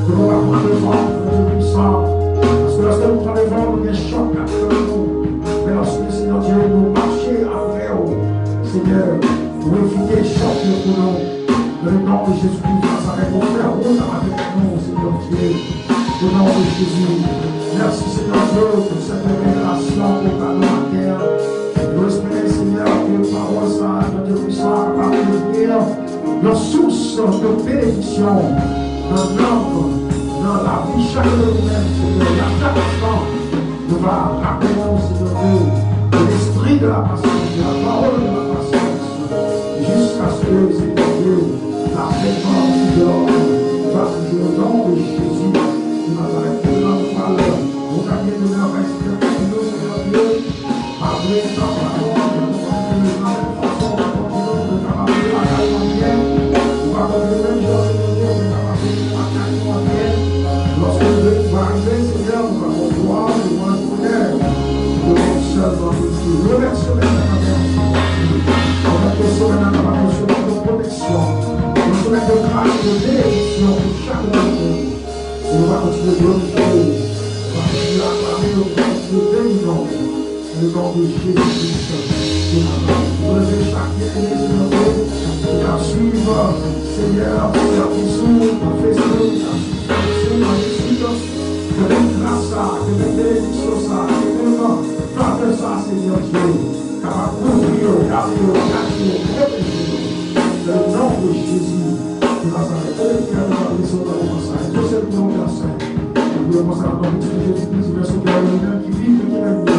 Pou nou kapab pran devan, Bondye pwisan. Paske lèske nou pran devan, nou gen chòk k ap tann nou. Men lèske, Senyè Dye, nou mache apre w, Senyè, ou evite chòk yo pou nou. Dans le nom de Jésus-Christ de Nazareth, ou fè wout avèk nou, Senyè Dye. Au nom de Jésus. Mèsi, Senyè Dye, pou sèt revelasyon ke w ba nou maten an. Nou espere, Senyè, ke pawòl sa a, Bondye pwisan, kapab devni yon sous de benediksyon nan nanm, nan lavi chak de nou menm, Senyè, a chak enstan. Nou va rakonte, Senyè Dye, de l'esprit de la patience, de la parole de la patience, jusqu'à ce que, Senyè Dye, l'avègman de l'homme va toucher au nom de Jésus de Nazareth. Kounye a nou pral, nou ka byen nou nan Senyè Dye, pa vle tan pa bon, nou konnen ke nou nan menm fason, nou kontinye, nou kapab lakay nou byen, nou pa konn menm jan, Senyè Dye, nou kapab lakay nou byen. Lòske lè va rive, Senyè, nou va ba w glwa, louanj, onè. Pou nou sèlman, nou di, remèsye Mèt la, mèsi. Anvan ke semèn nan kapab yon semèn de pwoteksyon, yon semèn de gras, de benediksyon pou chak nan nou. E nou va kontinye glorifye w, nou va kontinye aklame w, nou va kontinye beni non w. Dans le nom de Jésus-Christ de Nazareth. Nou leve chak byeneme, Senyè Dye, ki ap swiv, Senyè, sèvis ou nan Facebook, ki ap swiv sèvis ou nan YouTube. Ke menm gras sa, ke menm benediksyon sa, ke menm favè sa, Senyè Dye, kapab kouvri yo, gade yo, kache yo, pwoteje yo. Dans le nom de Jésus de Nazareth. Ke Letènèl nou adrese w nan moman sa a. Egzose nou, Pè Sen. Nou priye konsa nan non de Jezi Kris, Sovè nou, li menm ki viv e ki règne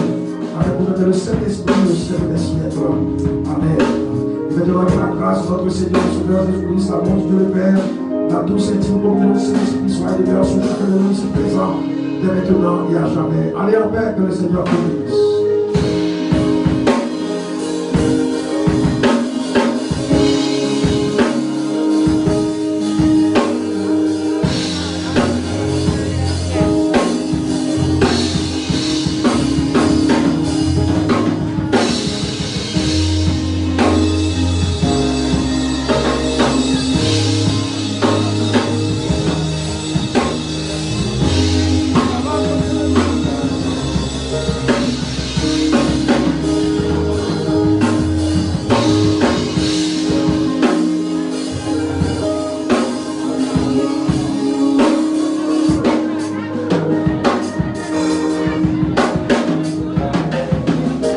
avèk ou nan le Sentespri, le Sèk dè syèk. Amèn. Evanjèl avèk la grâce de notre Seigneur et Sauveur Jésus-Christ, l'amour de Dieu le Père, la douce et intime communion du Saint-Esprit soit et demeure sur chacun de nous ici présent, dès maintenant et à jamais. Allez en paix, que le Seigneur vous bénisse.